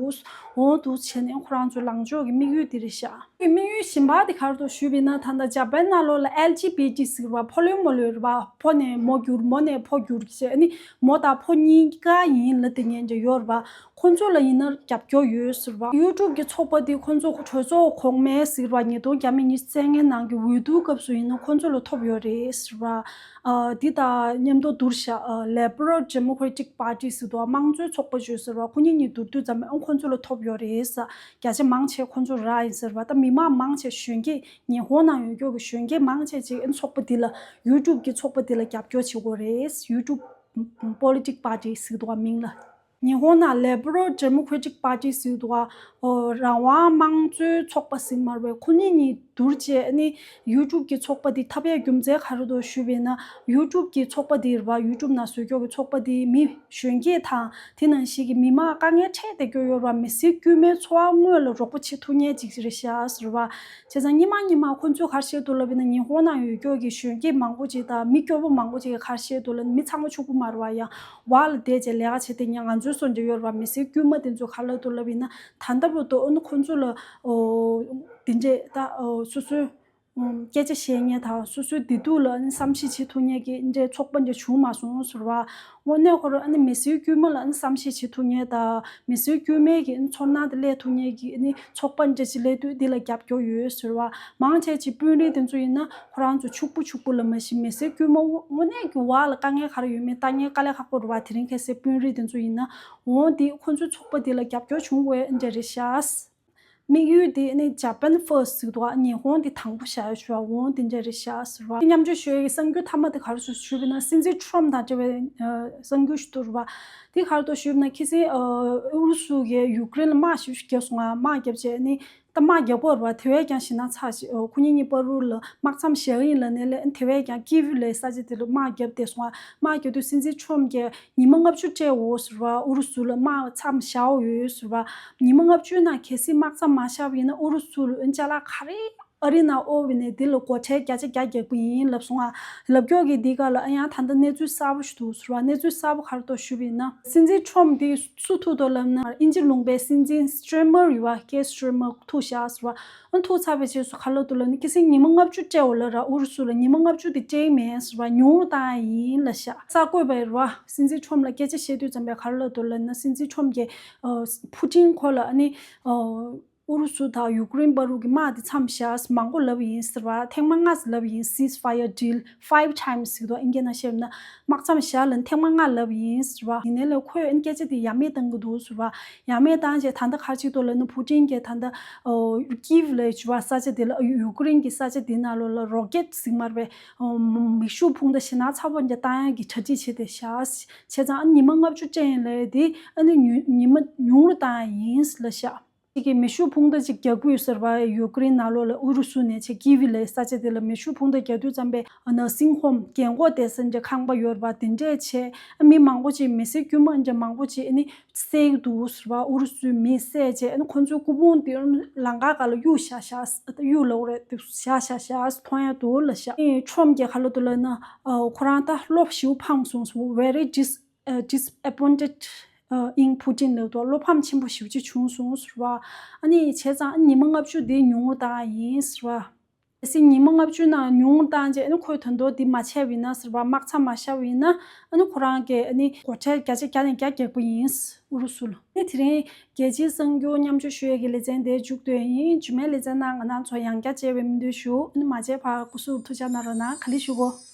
འོ་འདུག་བྱས་ནས་ཁོ་རང་ཚོའི་ལངས་ཕྱོགས་ཀྱི་དམིགས་ཡུལ་དེ་རེད་ཤག་དམིགས་ཡུལ་གཞན་པ་དེ་ག་རེ་འདུག་ཞུས་པ་ཡིན་ན། ད་ལྟ་ཇ་པན་ནང་ལོགས་ལ་ཨེལ་ཇི་བི་ཊི་ཟེར་བ། ཕོ་ལོན་མོ་ལོན་རེད་བ། ཕོ་ནས་མོ་བསྒྱུར། མོ་ནས་ཕོ་བསྒྱུར་བྱས་ཨ་ནི་མོ་དང་ཕོ་གཉིས་ཀ་ཡིན་ལབ་བསྡད་མཁན་ཅིག་ཡོད་རེད་བ། ཁོ་ཚོ་ལ་ཡིན་ན་རྒྱབ་སྐྱོར་ཡོད་ཟེར་བ། ཡུ་ཊུབ་ཀྱི་ཚོགས་པ་དེ་ཁོ་ཚོ་གྲོས་ཚོགས་གོང་མའི་ཟེར་བ། ཉིས་སྟོང་ཉི་ཤུ་རྩ་ལྔའི་ནང་གི་འོས་བསྡུ་སྐབས་སུ་ཡིན་ན་ཁོ་ཚོ་ལ་ཐོབ་ཡོད་རེད་ཟེར་བ། ཨ་འདི་དང་མཉམ་དུ་བསྡུར་བྱས་ཨ་Liberal Democratic Party ཟེར་འདུག་དམངས་གཙོའི་ཚོགས་པ་བརྗོད་ཟེར་བ། ཁོ་གཉིས་གཉིས་བསྡུར་དུས་ཙམ་པ་ཨང་ཁོ་ཚོ་ལ་ཐོབ་ཡོད་རེད་ཟེར། བརྒྱ་ཆ་མང་ཆེ་ཁོ་ཚོ་རག་ཡིན་ཟེར་བ། ད་མི་མང་མང་ཆེ་གཞོན་སྐྱེས་ཉི་ཧོང་ནང་ཡོད་རྒྱུ་གི་གཞོན་སྐྱེས་མང་ཆེ་ཅིག་ཨ་ཚོགས་པ་འདི་ལ་ཡུ་ཊུབ་ཀྱི་ཚོགས་པ་འདི་ལ་རྒྱབ་སྐྱོར་བྱེད་ཀྱི་ཡོད་རེད། YouTube Politics Party ཟེར་འདུག་ག་མིང་ལ། ཉི་ཧོང་ནང་Liberal Democratic Party ཟེར་འདུག་ག་ཨོ་རང་དབང་དམངས་གཙོའི་ཚོགས་པ་ཟེར་མ་རེད་པས། ཁོ་གཉིས་གཉིས་བསྡུར་བྱས་ནི་ཡུ་ཊུབ་ཀྱི་ཚོགས་པ་འདི་ཐོབ་ཡའི་རྒྱུ་མཚན་ག་རེ་འདུག་ཞུས་པ་ཡིན་ན། ཡུ་ཊུབ་ཀྱི་ཚོགས་པ་འདི་རེད་པ། ཡུ་ཊུབ་ནང་བཟོ་རྒྱུ་གི་ཚོགས་པ་འདི་མི་གཞོན་སྐྱེས་དང་དེ་ནང་བཞིན་གྱི་མི་མང་དཀའ་ངལ་འཕྲད་བསྡད་རྒྱུ་ཡོད་རེད་པ། མི་སེར་དཀྱུས་མའི་འཚོ་བ་དངོས་ལ་རོགས་པ་བྱེད་ཐུབ་མཁན་ཅིག་རེད་ཤག་ཟེར་བ། བྱས་ཙང་སྔོན་མ་སྔོན་མ་ཁོ་ཚོས་ག་རེ་བཤད་འདུག་ལབ་ཡིན་ན། ཉི་ཧོང་ནང་ཡོད་རྒྱུ་གི་གཞོན་སྐྱེས་མང་པོ་ཅིག་དང་མི་སྐྱོ་པོ་མང་པོ་ཅིག་གིས་ག་རེ་བཤད་འདུག་ལབ་ན། མི་ཚང་མ་ཕྱུག་པོ་མ་རེད་པ། ཡང་བར་ལ་བསྡད་བྱས་ལས་ཀ་བྱེད་བསྡད་མཁན་ང་ཚོའི་བཟོ་འདྲ་ཡོད་རེད་པ། མི་སེར་དཀྱུས་མ་དེ་ཚོས་ག་རེ་ལབ་འདུག་ལབ་ཡིན་ན། ད་ལྟ་བར་དུ་ཨ་ནི་ཁོ་ཚོ་ལ་ཨོ་དེ་འདྲས་ད་ཨོ་སོ་སོའི་ཨམ་སྐད་ཆ་བཤད་མཁན་དང་སོ་སོའི་བདེ་སྡུག་ལ་ཨ་ནི་བསམ་ཤེས་བྱེད་ཐུབ་མཁན་གྱི་འདྲའི་ཚོགས་པ་འདྲ་བྱུང་མ་སོང་ཟེར་བ། དངོས་གནས་ཁོ་རང་ཨ་ནི་མི་སེར་དཀྱུས་མ་ལ་ཨ་ནི་བསམ་ཤེས་བྱེད་ཐུབ་མཁན་དང་མི་སེར་དཀྱུས་མའི་གི་ཨ་ནི་ཚོར་སྣང་དེ་སླེབས་ཐུབ་མཁན་གྱི་ཨ་ནི་ཚོགས་པ་འདྲ་ཅིག་སླེབས་དུས་འདི་ལ་རྒྱབ་སྐྱོར་ཡོད་ཟེར་བ། མང་ཆེ་ཅིག་དཔོན་རིགས་དེ་ཚོ་ཡིན་ན་ཁོ་རང་ཚོ་ཕྱུག་པོ་ཕྱུག་པོ་ལ་མ་གཞི་མི་སེར་དཀྱུས་མ་དངོས་གནས་ཀྱི་བར་ལ་དཀའ་ངལ་ག་རེ་ཡོད་མེད་ལྟ་མཁན་དཀའ་ལས་ཁག་པོ་རེད་བ། དེ་རིང་ཁ་སང་དཔོན་རིགས་དེ་ཚོ་ཡིན་ན། འོ་འདི་ཁོ་ཚོའི་ཚོགས་པ་འདི་ལ་རྒྱབ་སྐྱོར་བྱུང་བས་འདྲ་རེད་ཤག་དམིགས་ཡུལ་དེ་ནི་Japan first ཟེར་འདུག་ཉི་ཧོང་དེ་དང་པོ་བཞག་ཡོད་ཞུ་བ། འོང་དེ་འདྲ་རེད་བཞག་ཟེར་བ། མཉམ་སྤྱོད་ཞུ་ཡས་ཀྱི་གསར་འགྱུར་མཐའ་མ་དེ་ག་རེ་ཞུ་ཞུས་པ་ཡིན་ན། སྲིད་འཛིན་Trump དང་འབྲེལ་བའི་གསར་འགྱུར་ཞིག་འདུག་རེད་བ། དེ་ག་རེ་འདུག་ཞུས་པ་ཡིན་ན། ཁ་སང་ཨུ་རུ་སུ་གིས་ཡུཀ་རེན་ལ་དམག་ཞེ་པོ་ཞིག་བརྒྱབ་སོང་ང་། དམག་བརྒྱབ་བྱས་ནི། ད་དམག་རྒྱག་གི་ཡོད་རེད་བ། དེ་བས་ཀྱང་ཞེད་སྣང་ཚ་ཞིག་ཁོ་གཉིས་གཉིས་བར་དུ་ལ་དམག་མཚམས་བཞག་གི་ཡིན་ལབ་ནས་ལས། དེ་བས་ཀྱང་ཀིབ་ལའི་ས་ཆ་དེ་ལ་དམག་བརྒྱབ་བསྡད་སོང་ང་། དམག་རྒྱག་དུས་སྲིད་འཛིན་Trump གིས་ཉི་མ་ལྔ་བཅུ་སྤྲད་འོ་ཟེར་བ། ཨུ་རུ་སུ་ལ་དམག་མཚམས་བཞག་འོ་ཡོད་ཟེར་བ། ཉི་མ་ལྔ་བཅུའི་ནང་གལ་སྲིད་དམག་མཚམས་མ་བཞག་པ་ཡིན་ན། ཨུ་རུ་སུ་ལ་ཅ་ལག་ག་རེ་ཨ་རི་ནང་དབོར་བ་ཡིན་ནའི་དེ་ལ་སྒོ་ཁྲལ་བརྒྱ་ཆ་བརྒྱ་རྒྱག་གི་ཡིན་ལབ་སོང་ང་། ལབ་ཀྱོག་གི་འདི་ག་ལ་ཨ་ཡང་ད་ལྟ་གནས་ཚུལ་གསར་པ་ཞིག་འདུག་ཟེར་བ། གནས་ཚུལ་གསར་པ་ག་རེ་འདུག་ཞུས་པ་ཡིན་ན། སྲིད་འཛིན་Trump དེ་སུ་ཐུག་འདུག་ལབ་ན། དབྱིན་ཇི་ལུང་པའི་སྲིད་འཛིན་Starmer ཡོད་བ། Keir Starmer ཐུག་བཞག་ཟེར་བ། ཨ་ཐུག་ཚར་བའི་རྗེས་སུ་ག་རེ་ལབ་འདུག་ལབ་ན། ཁ་སང་ཉི་མ་ལྔ་བཅུ་སྤྲད་འོ་ལབ་ར། ཨུ་རུ་སུ་ལ་ཉི་མ་ལྔ་བཅུ་དེ་སྤྲད་མེད་ཟེར་བ། ཉུང་རུ་བཏང་ཡ་ཡིན་ལབ་ཤག་གསར་འགོད་པ་རེད་བ། སྲིད་འཛིན་Trump ལ་སྐད་ཆ་བཤད་དུས་ཙམ་པས་ག་རེ་ལབ་འདུག་ལབ་ན། སྲིད་འཛིན་Trump གིས་ཨ་ཕུ་ཊིན་ཁོ་ལ་ཨ་ནི་ཨ་ཨུ་རུ་སུ་དང་ཡུཀ་རེན་བར་དུ་གི་དམག་དེ་མཚམས་བཞག་མང་པོ་ལབ་ཡིན་ཟེར་བ། ཐེངས་མ་ལྔ་ལབ་ཡིན། Ceasefire deal five times ཟེར་དུས་ཨིན་སྐད་ནང་བཤད་ན། དམག་མཚམས་བཞག་ལབ་ཐེངས་མ་ལྔ་ལབ་ཡིན་ཟེར་བ། ཡིན་ནའི་ལས་ཁོས་ཨ་ནི་སྐད་ཆ་དེ་ཡ་མེད་བཏང་གི་འདུག་ཟེར་བ། ཡ་མེད་བཏང་རྗེས་ད་ལྟ་ག་རེ་བྱེད་འདུག་ལབ་ན། ཕུ་ཊིན་གྱིས་ད་ལྟ་ཨོ་ཀིབ་ལབ་ཡ་ཅིག་ཡོད་བ། ས་ཆ་དེ་ལ། ཡུཀ་རེན་གྱི་ས་ཆ་དེ་ནང་ལོགས་ལ་རོ་ཀེད་ཟེར་མ་རེད་པས། ཨོ་མེ་ཤུགས་འཕུར་མདའ་ཞེད་སྣང་ཚ་པོ་འདྲ་བཏང་ཡ་གི་གྲ་སྒྲིག་བྱས་བསྡད་ཤག་བྱས་ཙང་ཨ་ནི་ཉི་མ་ལྔ་བཅུ་སྤྲད་ཡིན་ལབ་ཡ་དེ་ཨ་ནི་ཉུ་ཉི་མ་ཉུང་རུ་བཏང་ཡ་ཡིན་ལབ་ཤག་གཅིག་གིས་མེ་ཤུགས་འཕུར་མདའ་ཅིག་རྒྱག་གི་ཡོད་ཟེར་བ། ཡུཀ་རེན་ནང་ལོགས་ལ་ཨུ་རུ་སུ་ནས་བྱས་ཀིབ་ལབ་ས་ཆ་དེ་ལ་མེ་ཤུགས་འཕུར་མདའ་རྒྱག་དུས་ཙམ་པས་ནར་སིང་ཧོམ་རྒན་གོག་བསྡད་ས་འདྲ་ཁང་པ་ཡོད་རེད་པ། དེ་འདྲས་བྱས། ཨ་མི་མང་པོ་ཅིག་མི་སེར་དཀྱུས་མ་འདྲ་མང་པོ་ཅིག་ཨ་ནི་བསད་ཀྱི་འདུག་ཟེར་བ། ཨུ་རུ་སུའི་མིས་བསད་བྱས། ཨ་ནི་ཁོ་ཚོའི་སྐུ་ཕུང་དེ་ལམ་ཁ་སྒང་ལ་གཡུག་བཞག་བཞག་གཡུག་ལབ་རེད། བཞག་བཞག་བཞག་མཐོང་ཡ་འདུག་ལབ་ཤག་ཨ་ནི་ཁྲོམ་གྱིས་ག་རེ་ལབ་འདུག་ལབ་ན། ཨ་ཁོ་རང་ད་བློ་ཞེ་པོ་ཕམ་སོང་ཟེར། Very dis- ཨ་disappointed in Putin ལབ་འདུག་བློ་ཕམ་ཆེན་པོ་ཞེ་པོ་ཅིག་བྱུང་སོང་ཟེར་བ། ཨ་ནི་བྱས་ཙང་ཨ་ནི་ཉི་མ་ལྔ་བཅུ་དེ་ཉུང་རུ་བཏང་ཡ་ཡིན་ཟེར་བ། གལ་སྲིད་ཉི་མ་ལྔ་བཅུ་ནང་ཉུང་རུ་བཏང་རྗེས་ཨ་ནི་ཁོས་ད་དུང་དེ་མ་བྱས་པ་ཡིན་ན་ཟེར་བ། དམག་མཚམས་མ་བཞག་པ་ཡིན་ན། ཨ་ནི་ཁོ་རང་གིས་ཨ་ནི་སྒོ་ཁྲལ་བརྒྱ་ཆ་བརྒྱ་ནས་བརྒྱ་རྒྱག་པ་ཡིན། ཨུ་རུ་སུ་ལ། ཨ་ནི་དེ་རིང་རྒྱལ་སྤྱིའི་གསར་འགྱུར་མཉམ་སྤྱོད་ཞུ་ཡས་ཀྱི་ལེ་ཚན་དེ་མཇུག་བསྡུས་ཡིན། རྗེས་མའི་ལེ་ཚན་ནང་ང་རང་ཚོ་ཡང་བསྐྱར་མཇལ་བའི་སྨོན་འདུན་ཞུ། ཨ་ནི་མ་མཇལ་བར་སྐུ་གཟུགས་ཐུགས་ཅག་གནང་རོགས་གནང་། ག་ལེ་ཞུ་གོ།